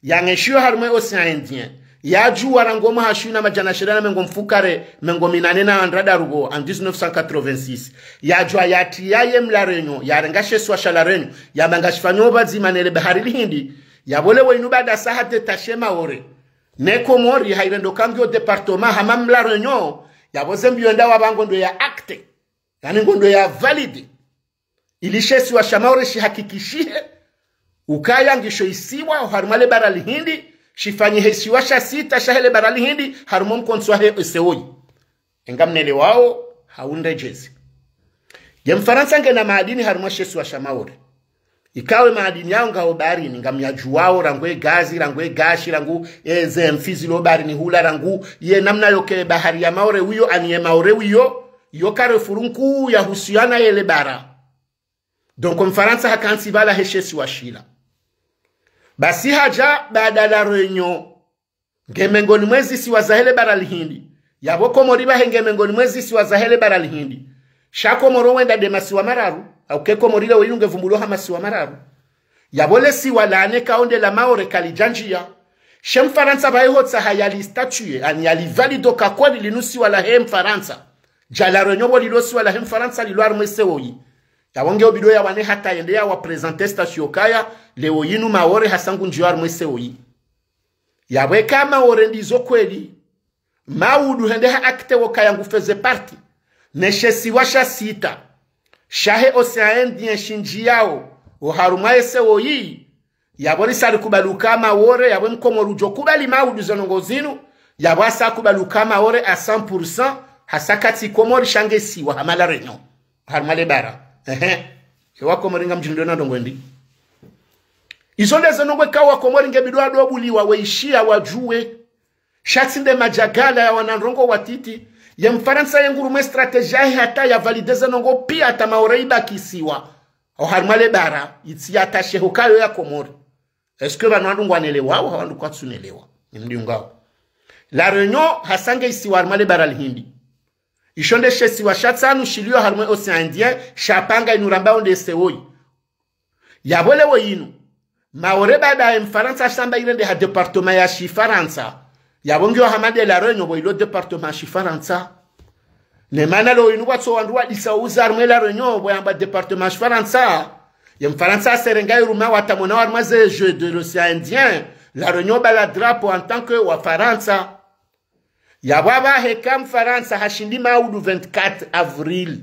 yang'eshiyo harumwa Océan Indien, yadjuwa rangu mwaha shihwi na madjana shenda na mengo mfukare, mengo minane na ndraru pvo, en dix-neuf cent quatre-vingt-six. Yadjuwa yatiya ye Mla Réunion, yarenga she isiwa sha La Réunion, yamba ngashifanyo pvadzima ne le bahari lihindi, yapvo leo inu baada sa ha détacher Maore ne Komori, hairendo kangiyo département hama Mla Réunion, yapvo ze mbiyo enda wapva ngo ndo ya acter, yaani ngo ndo ya valider. Ili she isiwa sha Maore shihakikishihe ukaya ngisho isiwa harumwa le bara lihindi, shifanyihe isiwa sha sita shahe le bara lihindi, harumwa mkontsi wahe C O I. Enga mnelewao, hau ndredjezi. Ye Mfarantsa ngena maadini harumwa she isiwa sha Maore. Ikao ye maadini yao ngao baharini, ngamyadjuwao, rangu e gazi, rangu e gashi, rangu e ze mfi zilo baharini hula, rangu ye namna yoke bahari ya Maore wiyo, ani ye Maore wiyo, yo carrefour nkuu ya husiyana ye le bara. Donc, Mfarantsa hakantsi pvala he she isiwa shila. Basi hadja baada La Réunion, nge mengoni mwa ze isiwa zahe le bara lihindi. Yapvo Komori pvahe nge mengoni mwa ze isiwa zahe le bara lihindi. Sha Komori wenda nde masiwa mararu, hauka Komori leo inu nge pvumbulo ha masiwa mararu. Yapvo le siwa la nne kao nde la Maore kalidja ndjiya. She Mfarantsa pvahe hotsaha yali statuer, ani yali valider uka kweli linu siwa lahe Mfarantsa. Dja La Réunion pvo lilo siwa lahe Mfarantsa lilo harumwa C O I. Yapvo nge obidi yawane hata yende yawa présenter statut ukaya, leo inu Maore hasa ngundjiyo harumwa C O I. Yapvo eka Maore ndizo kweli, Maudu hende ha acter wo ukaya ngu faisait partie ne she isiwa sha sita shahe Océan Indien shindjiyao wo harumwa ye C O I, yapvo risa rikubali uka Maore, yapvo Mkomori udjo kubali Maudu ze ndrongo zinu, yapvo hasa kubali uka Maore à cent pour cent, hasa katsi Komori sha nge isiwa hama La Réunion harumwa le bara. Ehe. Ewa Komori ngamdjindro na ndrongo ndi. Izo nde ze ndrongo ikao wa Komori nge bidi wado buliwa, weishiya, wadjuwe. Sha tsi nde madjagala ya wana ndrongo watiti. Ye Mfarantsa ye ngu harumwa e stratégie yahe hata ya valider ze ndrongo piya hata Maore ibaki isiwa wo harumwa le bara, itsi ya tasheho kayo ya Komori. Est-ce que pvanu wandru ngwanelewao, hau wandru kwatsunelewa? Ni mdungao. La Réunion hasa nge isiwa harumwa le bara lihindi. Isho nde she isiwa sha tsanu shiliyo harumwa Océan Indien, shapanga inu rambao nde C O I. Yapvo leo inu, Maore baada ye Mfarantsa hasa amba irende ha département ya Shifarantsa, yapvo ngiyo hama nde La Réunion pvo ilo département ya Shifarantsa. Ne mana leo inu pvwatso wandru wadisa uza harumwa La Réunion pvo yamba département ya Shifarantsa. Ye Mfarantsa hasa renga iruma watamona harumwa ze Jeux de l'Océan Indien, La Réunion bala drapeau en tant que wa Farantsa. Yapvo apvaha eka Mfarantsa hashindi Maudu vingt-quatre avril,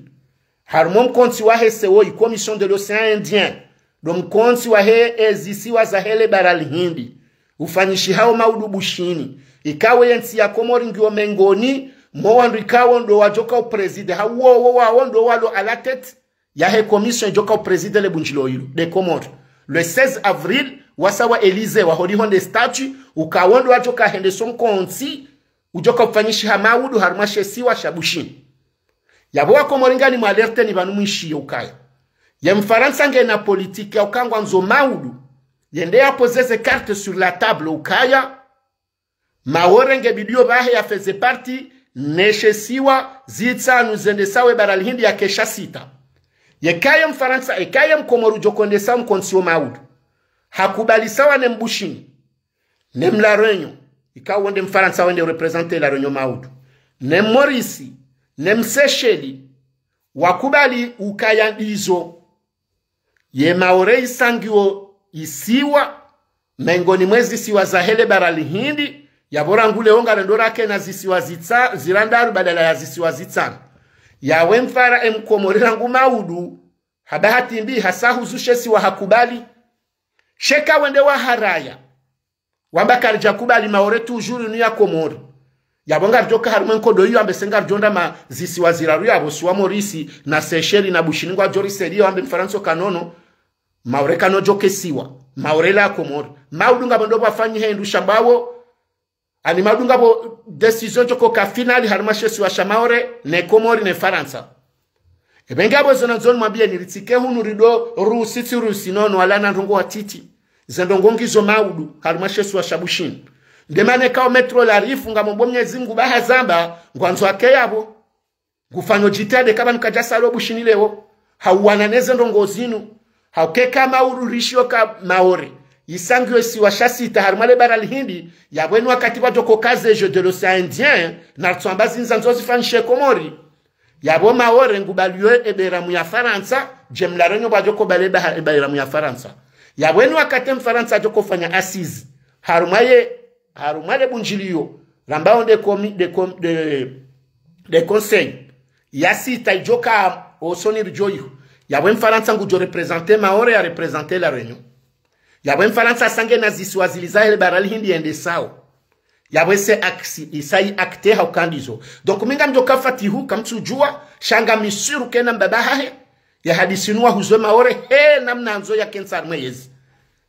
harumwa mkontsi wahe C O I, Commission de l'Océan Indien, ndo mkontsi wahe ezi isiwa zahe le bara lihindi, ufanyishihao Maudu Bushini. Ikao ye ntsi ya Komori ngiyo mengoni mwa wandru ikao ndo wadjoka u présider, hau wowo wawo ndo walo à la tête yahe commission idjoka u présider le bundjilio ilo, nde Komori. Le seize avril, wasa wa élisé, waholiho nde statut, ukao ndo wadjoka hende so mkontsi udjoka ufanyishiha Maudu harumwa she isiwa sha Bushini. Yapvo wa Komori ngani mwa alerte ni pvanu mwishiye ukaya, ye Mfarantsa ngena politique ya uka ngwandzo Maudu yende ya poser ze cartes sur la table ukaya Maore nge bidi yo pvahe ya faisait partie neshe siwa zitsanu zendesao ebara lihindi yakesha sita. Yeka ye Mfarantsa, yeka ye Mkomori udjo hwendesa mkontsi wo Maoudou, hakubali sawa ne Mbushini, ne Mlaréunion, ikao wonde Mfarantsa wende ureprésenter Laréunion Maoudou, ne Maurice, ne Msesheli, wakubali ukaya ndizo, ye Maore isangiwo isiwa mengoni mwe zisiwa zahe le bara lihindi, yapvo rangu leo ngarendo rakena zisiwa zitsa-, zirandaru badala ya zisiwa zitsanu. Yawe Mfara-, e Mkomori rangu Maoudou, ha bahati mbi hasa huzushe siwa hakubali. Sheka wende waharaya, wamba karidja kubali Maore toujours ni ya Komori. Yapvo ngaridjo ka harumwa e nkodo iyo ambe se ngaridjo nda ma zisiwa ziraru yapvo, siwa Maurice na Seychelles na Bushini ngwadjo risaidia wambe Mfarantsa ka nono, Maore kanodjo ke siwa, Maore la Komori. Maoudou ngapvo ndo pvwafanyiha hindru shambawo, ani Maoudou ngapvo décision djo koka finale harumwa she siwa sha Maore, ne Komori ne Farantsa. Ebe ngapvo zo nandzo nimwambiyeni ritsike hunu rido rusi tsi rusi nono wala na ndrongoo watiti. Ze ndrongoo ngizo Maoudou, harumwa she siwa sha Bushini. Nde mana kao Maître Lariffe ngamombo Mnyezi Mngu ba hazamba, ngwandzo ake yapvo. Ngufanyo jitihadi kaba nkadja salo Bushini leo. Hauwana neze ndrongoo zinu. Haukeka Maoudou rishiyo ka Maore isangiwo isiwa sha sita harumwa le bara lihindi, yapvo eni wakati pvadjo koka ze Jeux de l'Océan Indien, na ritswamba zindza ndzo zifanyishe Komori. Yapvo Maore ngubaliyo e beramu ya Farantsa, dje Mlaréunion pvwadjo kobali e baha-, e beramu ya Farantsa. Yapvo eni wakati Mfarantsa adjo kofanya assises harumwa ye, harumwa le bundjiliyo, rambao nde komi-, nde kom-, nde, nde conseil ya sita idjo ka osoni ridjo iho. Yapvo Mfarantsa ngudjo représenter Maore, ya représenter Laréunion. Yapvo Mfarantsa asange na zisiwa zili zahe le bara lihindi yendesao. Yapvo ese aksi, isa i acter hauka ndizo. Donc mi ngamdjo ka Fatihu, kamtsudjuwa, sha ngami sûr kena mbaba hahe, ya hadisi nu wahuzwe Maore, he namna andzo ya kentsa harumwa yezi.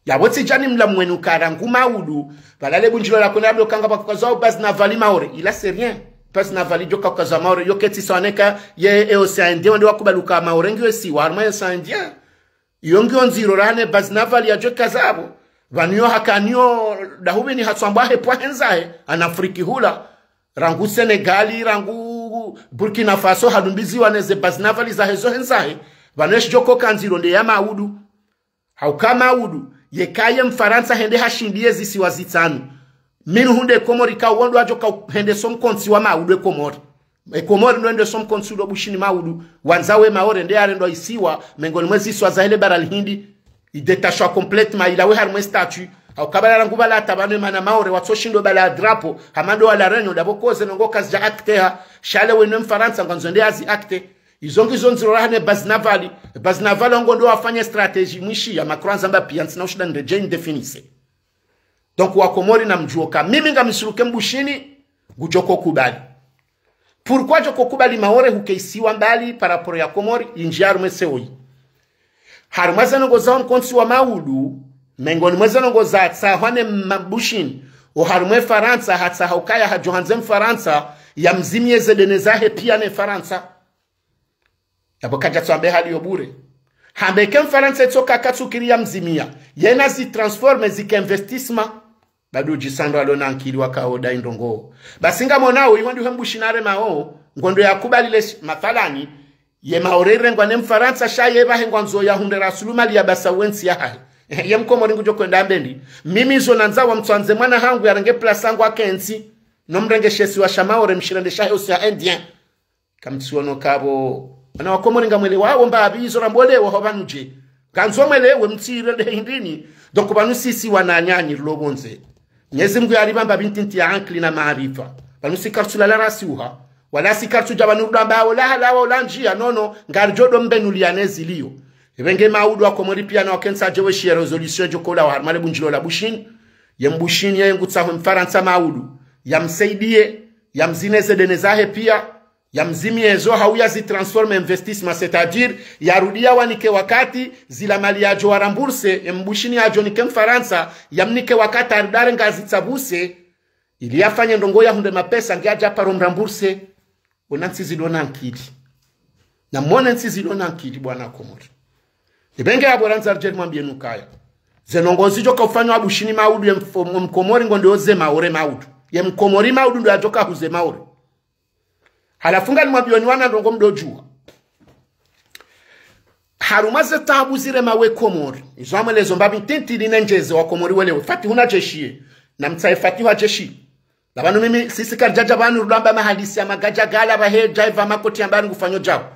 Yapvo tsidjani mla mwenu ka rangu Maoudou, pvala le bundjilo la kwenda labda ukanga pvakukazwa base navale Maore, ila c'est rien. Base navale djo ka kukazwa Maore, yo ketsi sawa neka ye e Océan Indien wende wakubali uka Maore ngiyo isiwa harumwa ye Océan Indien. Iyo ngiyo ndziro raha ne base navale yadjo kaza pvo. Pvanu yo hakaniyo dahupvini hatswambwa hepvwa hendzahe, ana Afriki hula. Rangu Senegali, rangu Burkina Faso, hadumbiziwa neze base navale zahe zo hendzahe. Pvanu eshi djo koka ndziro nde ya Maoudou. Hauka Maoudou, yeka ye Mfarantsa hende hashindiye zisiwa zitsanu. Minu hunde Komori ka wondo adjo ka hende so mkontsi wa Maoudou e Komori. E Komori ndo ende so mkontsi ulo Bushini Maoudou. Wandza we Maore nde yarendwa isiwa, mengoni mwe zisiwa zahe le bara lihindi. Idétachwa complètement, ilawe harumwa e statut. Hauka pvala rangu pvala hata pvanu emana Maore, watsoshindo pvala drapeau, hama ndo wa Laréunion, ndapvo koze nongo kazidja acter ha, sha le wenu Mfarantsa ngwandzo ende yazi acter. Izo ngizo ndziro raha ne base navale, base navale ongo ndo wafanya stratégie mwishi ya Macron andzamba piya ntsina ushinda nde je indéfinissé. Donc wa Komori na mdjuwo ka mimi ngami sûr ke Mbushini ngudjo ko kubali. Pourquoi djo ko kubali Maore huke isiwa mbali par rapport ya Komori, indji harumwa e sewo yi. Harumwa ze nongo za mkontsi wa Maoudou, mengoni mwe ze nongo zatsahwa ne Mbushini, o harumwa e Farantsa hatsaha ukaya hadjo handze Mfarantsa ya mzimiye ze dene zahe piya ne Farantsa. Yapvo kadja tswambe hali yo bure. Hambe ke Mfarantsa etsoka katsukiri ya mzimiya, yena zi transformer zike investissement. Bado djisandro alo na ankili wakaoda indrongoo. Basi ngamonao, iho ndiho Mbushini aremao, ngondo ya kubali le shi-, mathalani, ye Maore irengwa ne Mfarantsa sha ye pvahe ngwandzo ya hundre rasulumali ya basa wentsi yahahe. Ye Mkomori ngudjo kwenda ambe ndi. Mimi zo nandza wa mtswandze mwana hangu yarenge place hangu akentsi. No mrenge she siwa sha Maore mshirende shahe Océan Indien. Kamtsiono kapvo. Wana wa Komori ngamwelewao mbapvi izo rambolewa ho pvanu dje. Ngandzo mwelewe mtsirende hindrini. Donc pvanu sisi wananyanyi rilo pvondze. Mnyezi Mngu yaripva mbapvi ntiti ya ankili na maarifa. Pvanu si kartsu lala rasi uha. Wala si kartsu dja pvanu rudamba ola halawa ola ndjiya nono. Ngaridjo do mbenuliya ne ziliyo. Epvenge Maoudou wa Komori piya na wakentsa dje weshiye résolution djo kola wa harumwa le bundjilo la Bushini. Ye Mbushini ye ngutsahwe Mfarantsa Maoudou. Ya msaidiye. Ya mzine ze dene zahe piya. Ya mzimiye zo hau ya zi transformer investissement, c'est-à-dire, ya rudi ya wanike wakati, zila mali yadjo wa rembourser, e Mbushini yadjo nike Mfarantsa, ya mnike wakati arudi arenga zitsabuse, ili yafanye ndrongoo ya hundre mapesa, nge yadja paro mrembourser. Ona ntsi zilo na ankili. Na mone ntsi zilo na ankili, bwana Komori. Epvenge yapvo randza ridje rimwambiye nukaya. Ze ndrongoo zidjo ka ufanywa Bushini Maoudou, ye mfo-, Mkomori ngondo ze Maore Maoudou. Ye Mkomori Maoudou ndo yadjo ka huze Maore. Halafu nganimwambiyoni wana ndrongo mdodjuwa. Harumwa ze taabu zirema we Komori, izo amwelezo mbapvi ntiti ili nendjeze wa Komori welewe. Fatihu nadjeshiye, namtsahe Fatihu adjeshi. Na pvanu mimi, sisi karidjadja pvanu rudjamba mahadisi ya magadja gala pvahe djaiva makoti yamba ngufanyo djao.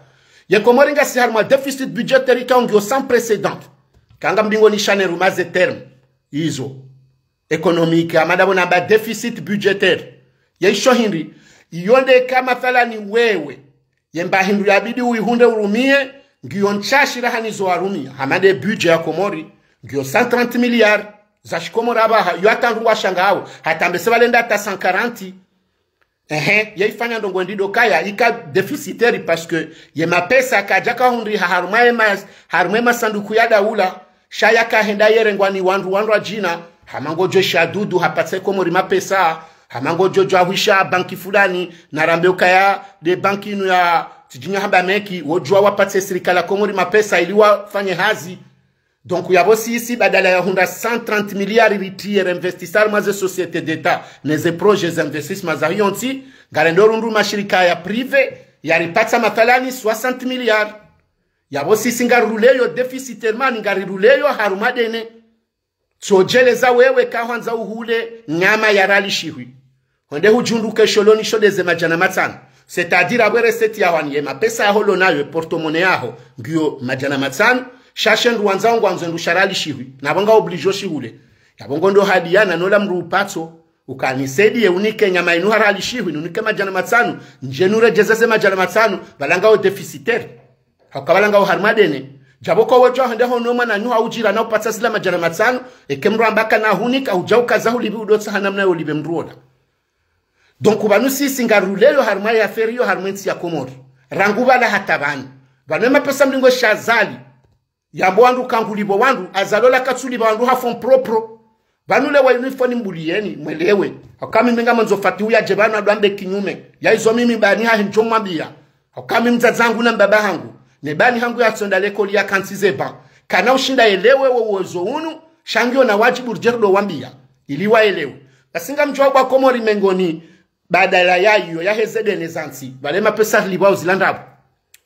Ye Komori ngasi harumwa déficit budgétaire ikao ngiyo sans précédent. Kanga mdingo nishane harumwa ze terme izo économique, hama ndapvo namba déficit budgétaire. Ye isho hindri, iyo nde ka mathalani wewe, ye mba hindru yabidi uyihundre urumiye, ngiyo ntsashi raha nizo warumiya. Hama nde budget ya Komori, ngiyo cent trente milliards za shikomori apvaha, iyo hata ndrungu washangao, hata mbese pvale nda hata cent quarante. Ehe, ye ifanya ndrongo ndido kaya, ika déficitaire parce que ye mapesa kadjaka hundriha harumwa ye mas-, harumwa ye masanduku ya daula, sha yakahenda yerengwa ni wandru, wandru wadjina, hama ngodjo sha dudu hapatse Komori mapesa, hama ngodjo djuwa hwisha banki fulani, narambe ukaya nde banki inu ya tsidjinya hamba meki, wodjuwa wapatse sirikali ya Komori mapesa ili wafanye hazi. Donc, yapvo sisi badala ya hundra cent trente milliards ritiye réinvestissement harumwa ze société d'État, ne ze projets za investissement za hiyo ntsi, ngarendo rundru mashirika ya privé, yaripatsa mathalani soixante milliards. Yapvo sisi ngariruleyo déficitairement, ngariruleyo harumwa dene. Tsodjeleza wewe kahwandza uhule nyama ya riali shihwi. Honde hudjundru ke sholoni sho nde ze madjana matsanu. C'est-à-dire apvo recette ya hwani ye mapesa yaho lo nayo, porte-monnaie yaho, ngiyo madjana matsanu, sha she ndru wandzao ngwandzo ndru sha riali shihwi. Na pvo nga obligé ushihule. Yapvo ngondo hadiyana nola mdru upatso, ukani saidi ye unike nyama inu ha riali shihwi, nunike madjana matsanu, ndje nuredjeze ze madjana matsanu, pvala ngawe déficitaire. Hauka pvala ngawe harumwa dene. Djapvo ko wodjo hende hono mwananyaho haudjira na upatsa zila madjana matsanu, eke mdru amba kana hunika, udja ukaza hulipvi udotsaha namna yo ulipve mdru ola. Donc, pvanu sisi ngariruleyo harumwa ye affaire iyo harumwa ye ntsi ya Komori. Rangu pvala hata pvanu. Pvanu ye mapesa mlingo sha Azali. Yambo wandru kangulipvo wandru, Azali ola katsulipva wandru ha fonds propres. Pvanu leo inu ifo nimbuliyeni, mwelewe. Hauka mimi ngamwandzo Fatihu yadje pvanu adjwambe kinyume. Ya izo mimi bani hahe ndjo mwambiya. Hauka mimi mdzadze hangu na mbaba hangu, ne bani hangu yatsonda likoli yakantsize ba. Kana ushinda yelewe wo uwezo unu, sha ngiyo na wadjibu ridje rido wambiya. Ili wayelewe. Basi ngamdjuwa wa Komori mengoni, badala ya iyo, yahe ze dene za ntsi. Pvale mapesa rilipvwao zila ndrabo.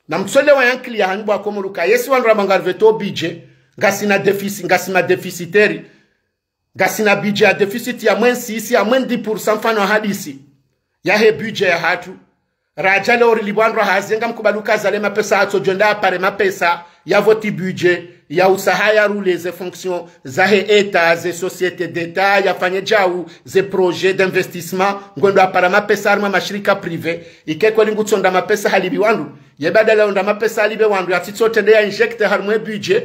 Na mtsolewa ye ankili yahanyu wa Komori uka yesi wandru ramba ngariveto budget, ngasina déficit, ngasi ma déficitaire. Ngasina budget ya déficit ya moins six, ya moins dix pour cent mfano hadisi. Yahe budget yahatru. Radja leo rilipvwa ndro hazi ngamkubali uka Azali ye mapesa yatsodjo enda yapare mapesa, ya voté budget, ya usaha yarulee ze fonctions zahe État, ze sociétés d'État, yafanye djau, ze projets d'investissement, ngwendo yapara mapesa harumwa mashirika privé, ike kweli ngutsonda mapesa halipvi wandru. Ye badala yonda mapesa halipve wandru, yatsitso trende ya injecté harumwa ye budget.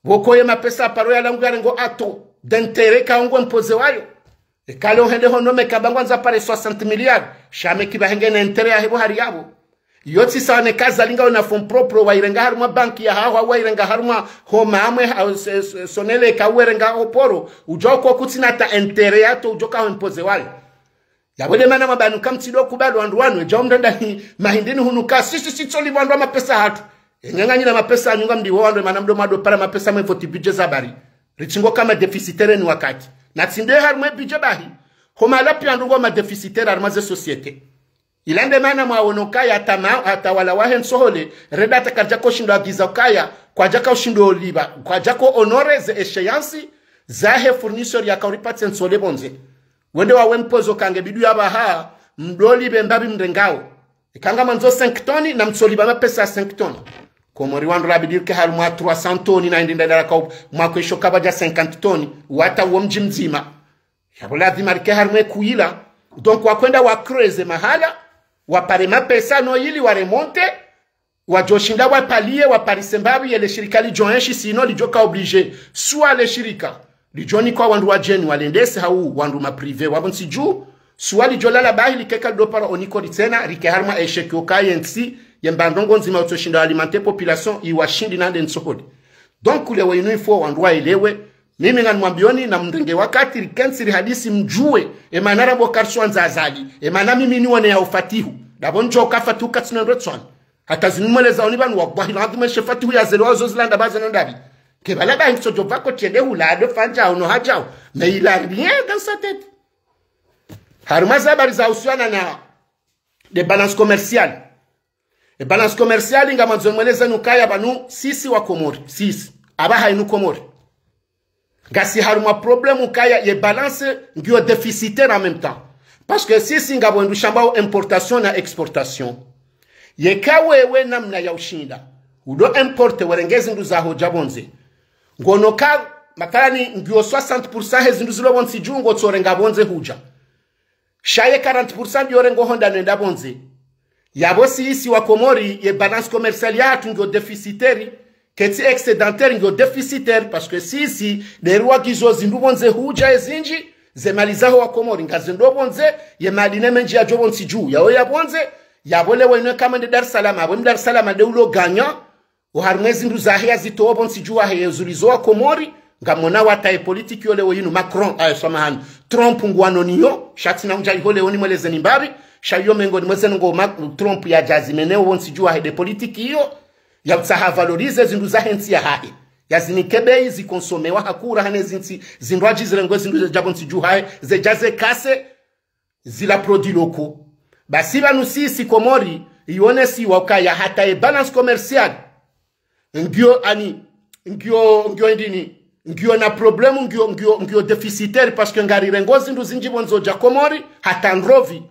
Pvoko ye mapesa yaparo yala ngu yarengo à taux d'intérêt ka ngwe imposé wayo. Eka leo hende hono meka ba ngwandzo yapare soixante milliards, sha meki ba henge na intérêt yahe pvo hari yapvo. Iyo tsi sawa neka Azali ngawe na fonds propres wayirenga harumwa banki yahaho, wayirenga harumwa homa amwe, ha, se, se, sonele ka werenga oporo, udjo ko kutsina hata intérêt ya taux udjo ka imposé wayo. Yapvo nde mana mabanu kamtsido kubali wandru wanu, edja umrenda hi, mahindini hunu ka, sisi sitsolipva wandru wa mapesa yahatru. Enganganyi na mapesa yanyu ngamlipvao wandru, mana mdo mwado para mapesa mwe voté budget za bari. Ritsingo ka ma déficitaire ni wakati. Na tsi nde harumwa ye budget bahi. Homa lapvi wandru ngo ma déficitaire harumwa ze sociétés. Ila nde mana mwaono kaya hata ma-, hata wala wahe ntsohole, reda hata karidjaka ushindo agiza kaya, kwadjaka ushindo lipva, kwadjaka honorer ze échéances zahe fournisseur yaka uripvatse ntsohole pvondze. Wende wawe mpozo kange bidi yapvaha, mdo lipve mbapvi mrengao. Eka ngamwandzo cinq tonnes, na mtsolipva mapesa ya cinq tonnes. Komori wandru labidi rike harumwa trois cents tonnes, na indi ndadara ka u-, mwakwesho kapvadja cinquante tonnes, wata uwo mdji mdzima. Yapvo lazima rike harumwa ye kuyila. Donc wakwenda wa creuser mahala, wapare mapesa no ili wa remonter, wadjo shinda wapaliye, waparise mbapvi yele shirika lidjo enshi, sinon lidjo ka obligé. Soit le shirika lidjo nikwa wandru wadjeni walendese hau wandru ma privé wapvo ntsi dju, soit lidjo lala bahi likeka lido para onikori tsena, rike harumwa échec yoka ye ntsi, ye mba ndrongo ndzima utso shinda alimenter population iwashindi na nde ntsohole. Donc leo inu il faut wandru waelewe, mimi nganimwambiyoni na mrenge wakati rikentsi rihadisi mdjuwe, emana rabo karitsuandza Azali, emana mimi niwone ya ufatihu. Ndapvo ndjo ka fatihu katsina ndro tswani. Hata zinu mweleza oni pvanu wallahi ladhima she fatihu ya zelewa zo zilanda baza no ndapvi. Ke pvala ba hintso djo pvako tiende hula ado fandja ono hadjao. Mais il a rien dans sa tête. Harumwa ze habari za uhusiana na de balance commerciale. E balance commerciale ngamwandzo nimwelezeni ukaya pvanu sisi wa Komori, sisi, apvaha inu Komori, ngasi harumwa problème ukaya ye balance ngiyo déficitaire en même temps. Parce que sisi ngapvo hindru shambwao importation na exportation. Yeka wewe namna ya ushinda udo importer, werenge zindru zaho hudja pvondze, ngono ka mathalani ngiyo soixante pour cent he zindru zilo pvontsi dju ngotsorenga pvondze hudja. Sha ye quarante pour cent ndiyo rengo honda nenda pvondze. Yapvo sisi wa Komori ye balance commerciale yahatru ngiyo déficitaire, ketsi excédentaire, ngiyo déficitaire, parce que sisi de riwagizo zindru pvondze hudja ezindji, ze mali zaho wa Komori ngazindo pvondze, ye mali ne mendji yadjo pvontsi dju yayo ya pvondze. Yapvo leo inu eka mwende Dar es Salaam, apvo Dar es Salaam de ulo gagnant oharumwa ezindru zahe yazitowo pvontsi dju wahe yezulizo wa Komori. Ngamwona wata ye politique yo leo inu Macron, ayo samahani, Trump ngwano niyo, sha tsina undja iho leo nimwelezeni mbapvi, sha iyo mengo nimwelezeni ngo ma-, Trump yadja zimeneo pvontsi dju wahe de politique iyo ya utsaha valoriser zindru zahe ntsi yahahe, yazinike bei zikonsomewa hakuu raha ne zintsi zindru adji zirengwe zindru zedja pvontsi dju hahe, zedja ze casse zila produits locaux. Basi pvanu sisi Komori, ionesiwa ukaya hata ye balance commerciale ngiyo ani, ngiyo, ngiyo ndini, ngiyo na problème, ngiyo, ngiyo, ngiyo déficitaire, parce que ngarirengo zindru zindji pvondze hudja Komori, hata ndrovi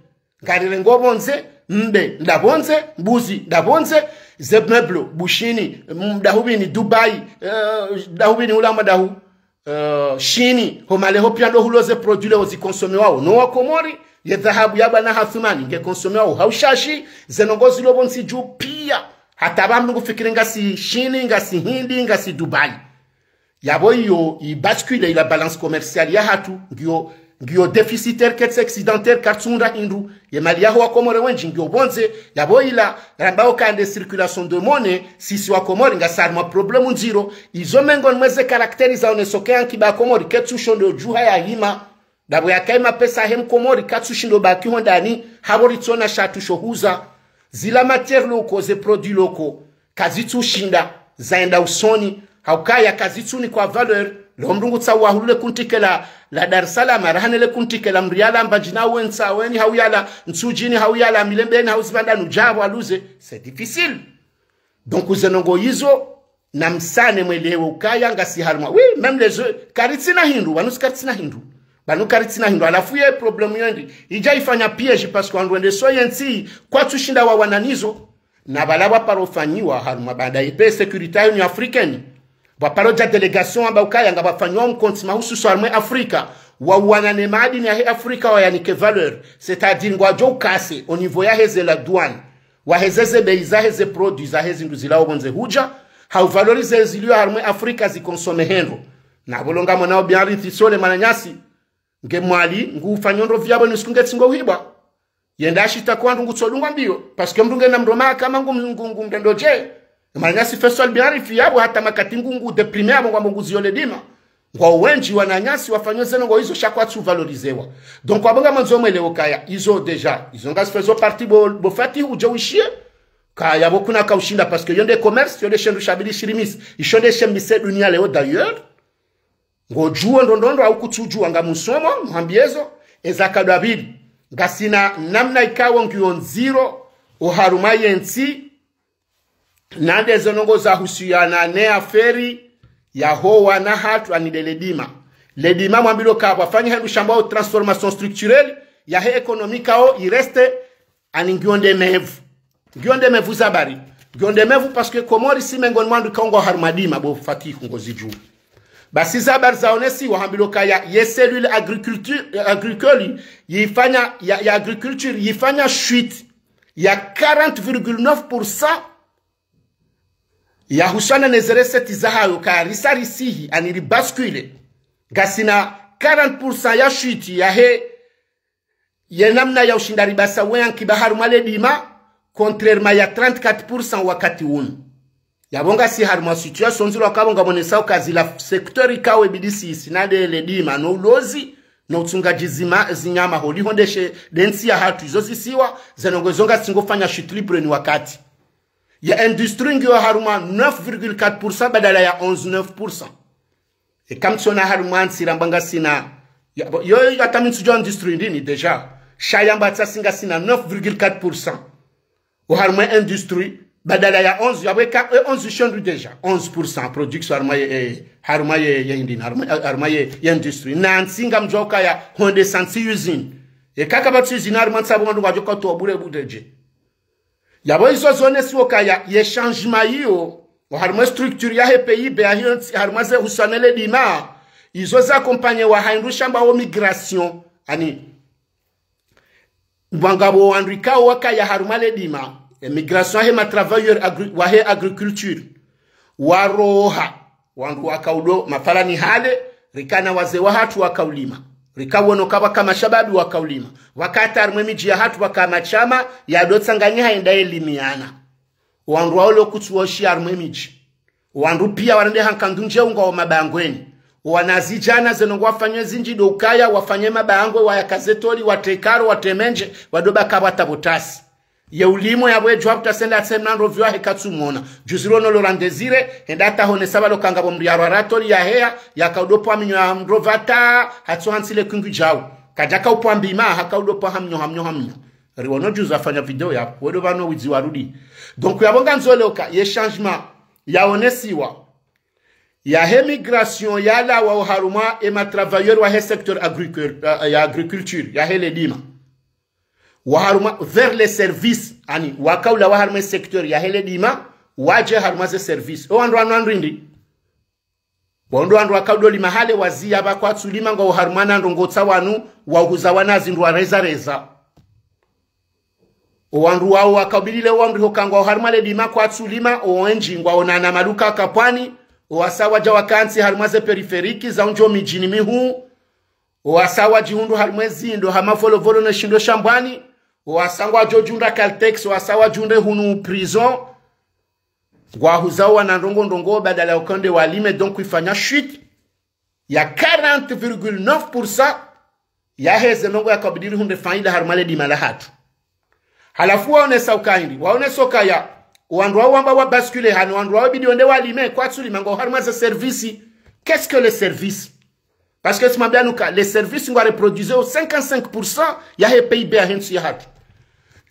ngarirengo pvondze, mbe nda pvondze, mbuzi nda pvondze, ze meubles Bushini, mm, dahupvini Dubai, eh, dahupvini hula madahu, eh, Shini, ho maleho pia ndo hulo ze produits leo zikonsomewao no wa Komori. Ye dhahabu ya bwana Hathumani nge konsomewao ha ushashi, ze ndrongoo zilo pvontsi dju pia. Hata pvamndru ngufikiri ngasi Shini, ngasi Hindi, ngasi Dubai. Yapvo iyo i bascule ila balance commerciale yahatru ngiyo, ngiyo déficitaire, ketsi excédentaire, karitsunda hindru. Ye mali yaho wa Komori wendji ngiyo pvondze. Yapvo ila rambao kande circulation de monnaie, sisi wa Komori ngasi harumwa problème ndziro. Izo mengo nimweze caractère zaoneso ke ankiba ya Komori ketsushindo djuha ya hima. Dapvo yaka ye mapesa he mkomori katsushindo baki hondani, hapvo ritsona shatru sho huza. Zila matières locaux, ze produits locaux, kazitsushinda zaenda usoni, ha ukaya kazitsunikwa valeur. Leo mndru ngutsaho wahulule kuntike la, la Dar es Salaam, raha ne le kuntike la Mriala, Mbadjini, Wentsa, weni, hau yala Ntsudjini, hau yala Milembeni, hau Zipvandrani, djapvo aluze. C'est difficile. Donc, ze ndrongoo izo, namsane mwelewe ukaya ngasi harumwa. Oui, même les œufs, karitsina hindru, pvanu si karitsina hindru. Pvanu karitsina hindru. Halafu ye problème yendi idja ifanya piège, parce que wandru wende so yentsi, kwatsushinda wawana nizo. Na pvala pvwa paro fanyiwa harumwa baada ye paix et sécurité ya Union africaine, pvwa paro dja délégation wamba ukaya ngapvo fanyiwa mkontsi mahususu harumwa Afrika, wawana ne madini yahe Afrika wayanike valeur, c'est-à-dire ngwadjo ukase au niveau yaheze la douane, waheze ze bei zaheze produits zaheze zindru zilawao pvondze hudja, hau valoriser zilio harumwa Afrika zikonsome hindru. Na pvo lo ngamwonao Bianrithi Sole mwananyasi, nge Mwali, ngufanyo ndrovi yapvo ni usiku nge tsi ngo uhibwa. Yenda ashitaki wandru ngutsodungwa mbio, parce que mndru ngena mndru mahakama ngu, ngu, ngu mndrendo dje. Mwananyasi Faisal Bianrithi yapvo hata makati ngu, ngu déprimé yapvo ngwambo nguziyo le dima. Ngwao wendji wananyasi wafanyo ze ndrongoo izo sha kwatsu valorisewa. Donc, wapvo ngamwandzo mwelewe ukaya izo déjà, izo ngazifezo partie bo, bo Fatihu udjo wishiye. Kaya pvo kuna kaushinda, parce que yo nde commerce, yo nde she ndru shabili shirimisi. Isho nde she mbise dunia leo d'ailleurs. Ngodjuo ndrongoo ndro au kutsudjua, ngamsomo, muhambie zo, eza kadwa pvili. Ngasina namna ikao ngiyo ndziro oharumwa yentsi, na nde ze ndrongoo zahusiana ne affaire yaho wana hatru ani nde le dima. Le dima mwambilwa ka pvwafanya hindru shambwao transformation structurelle yahe économie, kao i reste ani ngiyo nde mevu. Ngiyo nde mevu za bari. Ngiyo nde mevu parce que Komori si mengoni mwa wandru ikao ngwao harumwa dima, bo Fatihu ngozidjuo. Basi za bari zaonesiwa hambilwa kaya ye cellule agriculture, agricole yifanya, ya, ya agriculture yifanya chute ya quarante virgule neuf pour cent yahusiana ne ze recettes zahayo, ka risa risihi ani ri bascule. Ngasina quarante pour cent ya chute yahe ye namna ya ushinda ribasa we ankiba harumwa le dima, contrairement ya trente-quatre pour cent wakati unu. Yapvo ngasi harumwa situation ndziro, kapvo ngamonesao ka zila secteur ikao ibidi sisi na nde le dima no ulozi, no utsungadji zima, zinyama holiho nde she, nde ntsi yahatru izo zisiwa, ze ndrongoo izo ngasi ngofanya chute libre ni wakati. Ya industrie ngiyo harumwa neuf virgule quatre pour cent badala ya onze neuf pour cent. Eka mtsona harumwa ntsi ramba ngasina, ya, bo, yo, yo, hata mi ntsudjua industrie ndini déjà. Sha yamba tsa si ngasina neuf virgule quatre pour cent oharumwa industrie, badala ya onze, yapvo eka, e onze shondro déjà, onze pour cent production harumwa ye, e, harumwa ye, ye indini, harumwa, harumwa ye, ye industrie. Na ntsi ngamdjuwa ukaya honde santi usine. Eka kapvatsi usine harumwa ntsi yapvo wandru ngwadjo ka utowa bure bure dje. Yapvo izo zonesa ukaya ye changement iyo, oharumwa structure yahe P I B, yahe ntsi, harumwa ze husiana ne ledima, izo za accompagner wa hindru shambwawo migration, ani, mbwa ngapvo wandru ikao wakaya harumwa ledima, e migration yahe ma travailleurs agri-, wahe agriculture, waroha, wandru waka udo, mafalani hale, rika na wazee wahatru waka ulima. Rika wono kapvwaka mashababi waka ulima. Wakati harumwa emidji yahatru pvwaka mashama, yado tsanganyiha yenda yelimiana. Wandru wawo lo kutsu woshi harumwa emidji. Wandru pia warende ha nkandru ndje ungwa wo mabangweni. Wanazidjana zeno ngwafanyao zindji ndo ukaya, wafanye mabangwe, wayakaze toli, watre karo, watre mendje, wado baka pvwa tapvo tasi. Ye ulimo yapvo edjuwa pvuta senda tsemna ndro vyo ahe katsu mona. Juzi rono Laurent Désiré, henda ata honesa pvalo ka ngapvo mdru yarwa ratoli yaheya, yaka udo pvwa minyo ya ndro pvata, hatso hantsi le kwingi djau. Kadjaka upvwa mbima, haka udo pvwa hamnyo, hamnyo, hamnyo. Riwono juzi afanya video yapvo, wedo pvanu widzi warudi. Donc yapvo ngandzo leo ka, ye changement, yaonesiwa. Yahe migration yalawa oharumwa ema travailleurs wahe secteur agricul-, eh, ya agriculture, yahe ledima. Waharumwa vers les services, ani, waka ulawa harumwa e secteur yahe ledima, wadje harumwa ze services. O wandru wanu wandru indri? Wandru wandru waka udo lima hale waziya pvwa kwatsu lima ngwao harumwa na ndrongoo tsa wanu, wahuza wana zindru wareza reza. O wandru wawo waka ubidi leo wandru hoka ngwao harumwa ledima kwatsu lima, o wendji ngwaona na maduka kapvwani, o wasa wadja wakantsi harumwa ze périphériques za undjo midjini mihuu, o wasa wadjihundru harumwa ezindo ha mavolovolo ne shindo shambwani, o wasa ngwadjo djunda Caltex, o wasa wadjunde hunu prison, ngwahuzao wana ndrongoo ndrongoo badala ya uka wende walime, donc ifanya chute ya quarante virgule neuf pour cent yahe ze ndrongoo yaka ubidi rihundre faida harumwa ledima lahatru. Halafu waonesa uka hindri, waonesa ukaya, wandru wawo wamba wa basculer hanu, wandru wawo bidi wende walime, kwatsu lima ngwao harumwa ze services. Qu'est-ce que les services? Parce que tsi mwambiani uka, les services ngwa reproduiseo cinquante-cinq pour cent yahe P I B yahe ntsi yahatru.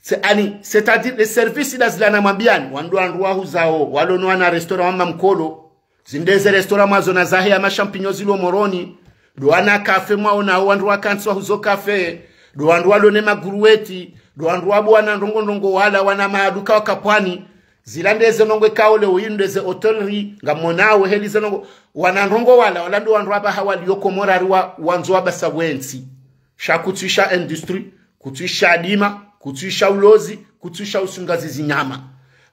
C'est, ani, c'est-à-dire, les services nda zila na mwambiani, wandru wandru wahuzao, walo no wana restaurant wa mamkolo, zinde ze restaurant mwazo na zahe ya ma champignons zilo Moroni, ndo wana café mwaona wandru wakantsi wahuzo café, ndo wandru walo ne maguruweti, ndo wandru wabo wana ndrongoo ndrongoo wala wana maduka wa kapvwani, zila nde ze ndrongoo ikao leo inu nde ze hôtellerie, ngamonao heli ze ndrongoo, wana ndrongoo wala, wala ndo wandru wapvaha walio Komori ari wa, wandzo wapvasa wentsi. Sha kutsuisha industrie, kutsuisha dima, kutsuisha ulozi, kutsuisha usunga zizi nyama.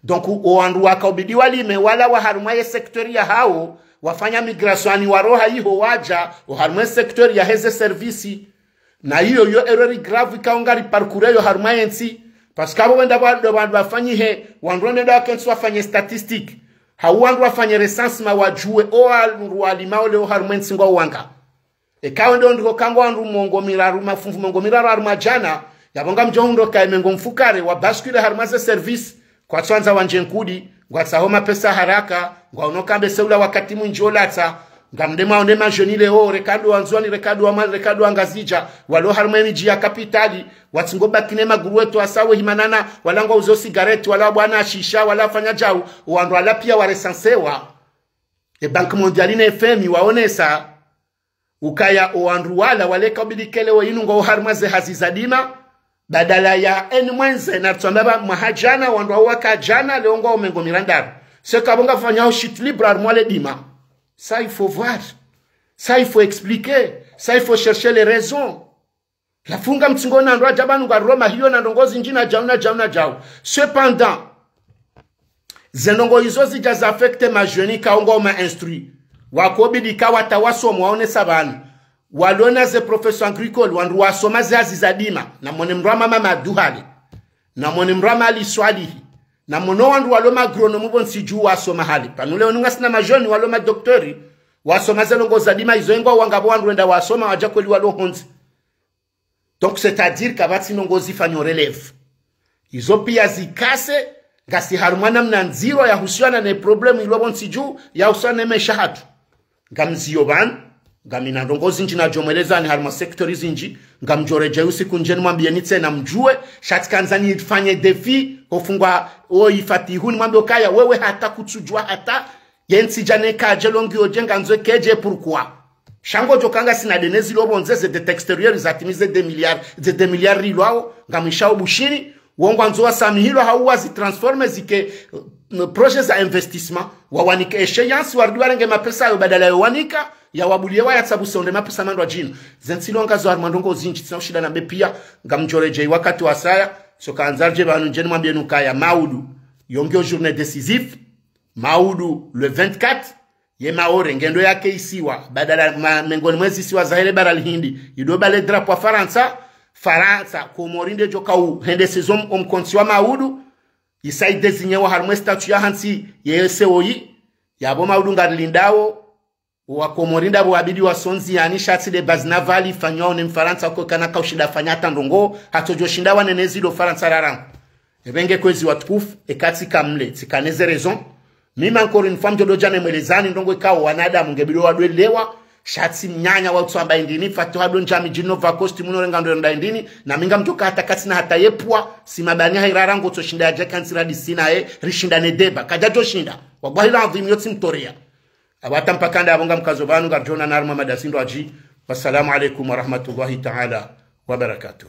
Donc, o wandru waka ubidi walime, wala wa harumwa ye secteur yahawo, wafanya migration ani waroha iho wadja, o harumwa ye secteur yahe ze services. Na iyo yo erreur grave ikao ngari parcoureo harumwa yentsi. Parce que apvo wenda pvwa ndo wandru wafanyihe, wandru wende nda wakentsi wafanye statistique. Hau wandru wafanye recensement wadjuwe, o wandru walimao leo harumwa yentsi ngwao wanga. Eka wende ondriko ka ngwao wandru mengo miraru, mafunvu mengo miraru harumwa djana, yapvo ngamdjo hundro ka ye mengo mfukare wa basculer harumwa ze services, kwatsu wandza wandje nkudi, ngwatsaho mapesa haraka, ngwaono ka mbese ula wakati mwindji olatsa, ngamde mwaone ma jeunes leo, reka ndo wa Ndzuani, reka ndo wa Mwali, reka ndo wa Ngazidja, walo harumwa emidji ya kapitali, watsi ngo baki ne maguruweti wasa we himanana, wala ngwauzo cigarette, wala bwana shisha, wala fanya djau, o wandru wala pia warecensewa. E Banque Mondiale ne F M I waonesa ukaya o wandru wala waleka ubidi ke leo inu ngwao harumwa ze hazi za dima, badala ya eni mwendze na ritswamba pva mwaha djana, wandru wawo waka djana, leo ngwao mengo mirandaru. Seka pvo ngafanyao chute libre harumwa ledima. Ça, il faut voir. Ça, il faut expliquer. Ça, il faut chercher les raisons. Lafunga mtsingo na ndo adja pvanu ngwa roma hiyo na ndrongoo zindji na djau na djau na djau. Cependant, ze ndrongoo izo zidja za affecter ma jeunes ikao ngwao ma instruits. Wako ubidi ka wata wasoma waonesa pvanu. Walo na ze professions agricoles, wandru wasoma ze hazi za dima. Namone mdru hama Mamadu hale. Namone mdru hama Ali Swalihi. Namone wandru walo ma agronomes pvontsi dju wasoma hale. Pvanu leo inu ngasina ma jeunes walo ma docteurs. Wasoma ze ndrongoo za dima izo ingwa wanga pvo wandru wenda wasoma wadja kweli walo hondze. Donc, c'est-à-dire kapvatsi ndrongoo zifanyo relève. Izo pia zikase, ngasi harumwa namna ndziro yahusiana ne problème ilo pvontsi dju, yahusiana ne maesha yahatru. Ngamziyo pvanu, Ngamina ndrongoo zindji nadjomwelezani harimwa secteur zindji, ngamdjoredjei usiku ndjeni mwambieni tsena mdjuwe, sha tsikandza nifanye défi, hofungwa o Ifatihu nimwambie ukaya, wewe hata kutsudjuwa hata, yentsi dja neka dje longi yo dje ngandzo kedje pourquoi. Sha ngodjo kanga sina dene zilo pvondze ze dettes extérieures zatimize deux milliards, ze deux milliards rilwawo, ngamwishao Bushini, wo ngwandzo wasamihilwa hau wazitransforme zike, mm, projets za investissement, wawanike échéance, warudi warenge mapesa yayo badala yo wanika, yawabuliye wayatsabusa onde mapesa mandrwadjinu. Zentsi longa zo harimwa ndrongoo zindji, tsina ushinda nambe pia, ngamdjoredjei wakati wasaya, so kandza ridje pvanu ndjeni mwambieni ukaya maudu, yo ngiyo journée décisive, maudu le vingt-quatre, ye Maore ngendo yake isiwa, badala ma, mengoni mwezi isiwa zahele bara lihindi, ido bale drapeau wa Farantsa, Farantsa, Komori ndedjo kau hende saison omkontsi wa maudu, isa idésignewa harimwa statut ya hantsi ye C O I, yapvo maudu ngarilindao, wa Komori ndapvo wabidi wasonzi yani sha tsi de base navale ifanywa one Mfarantsa ko kana kaushinda fanya hata ndrongoo, hatsodjo shinda wanene zilo Farantsa rarangu. Epvenge kwezi watukufu, eka tsika mle, tsikane ze raison. Mimi encore une fois mdjo dodja nemwelezani ndrongoo ikao wanadamu ngebidi wadwelewa, sha tsi mnyanya wa utswamba indini, fatu hado ndjami djino va costume no renga ndo nda indini, na mi ngamdjoka hata katsina hata ye poids, si mabani hairara ngotso shinda yadja kantsi radisi naye, rishindane débat, kadjadjo shinda, wallahi l'adhwim yo tsi mtoria. Apvo hata mpaka ndapvo ngamkazo pvanu, ngaridjonana harimwa mada zindrwadji. Wassalamu alaikum warahmatullahi taala wabarakatuh.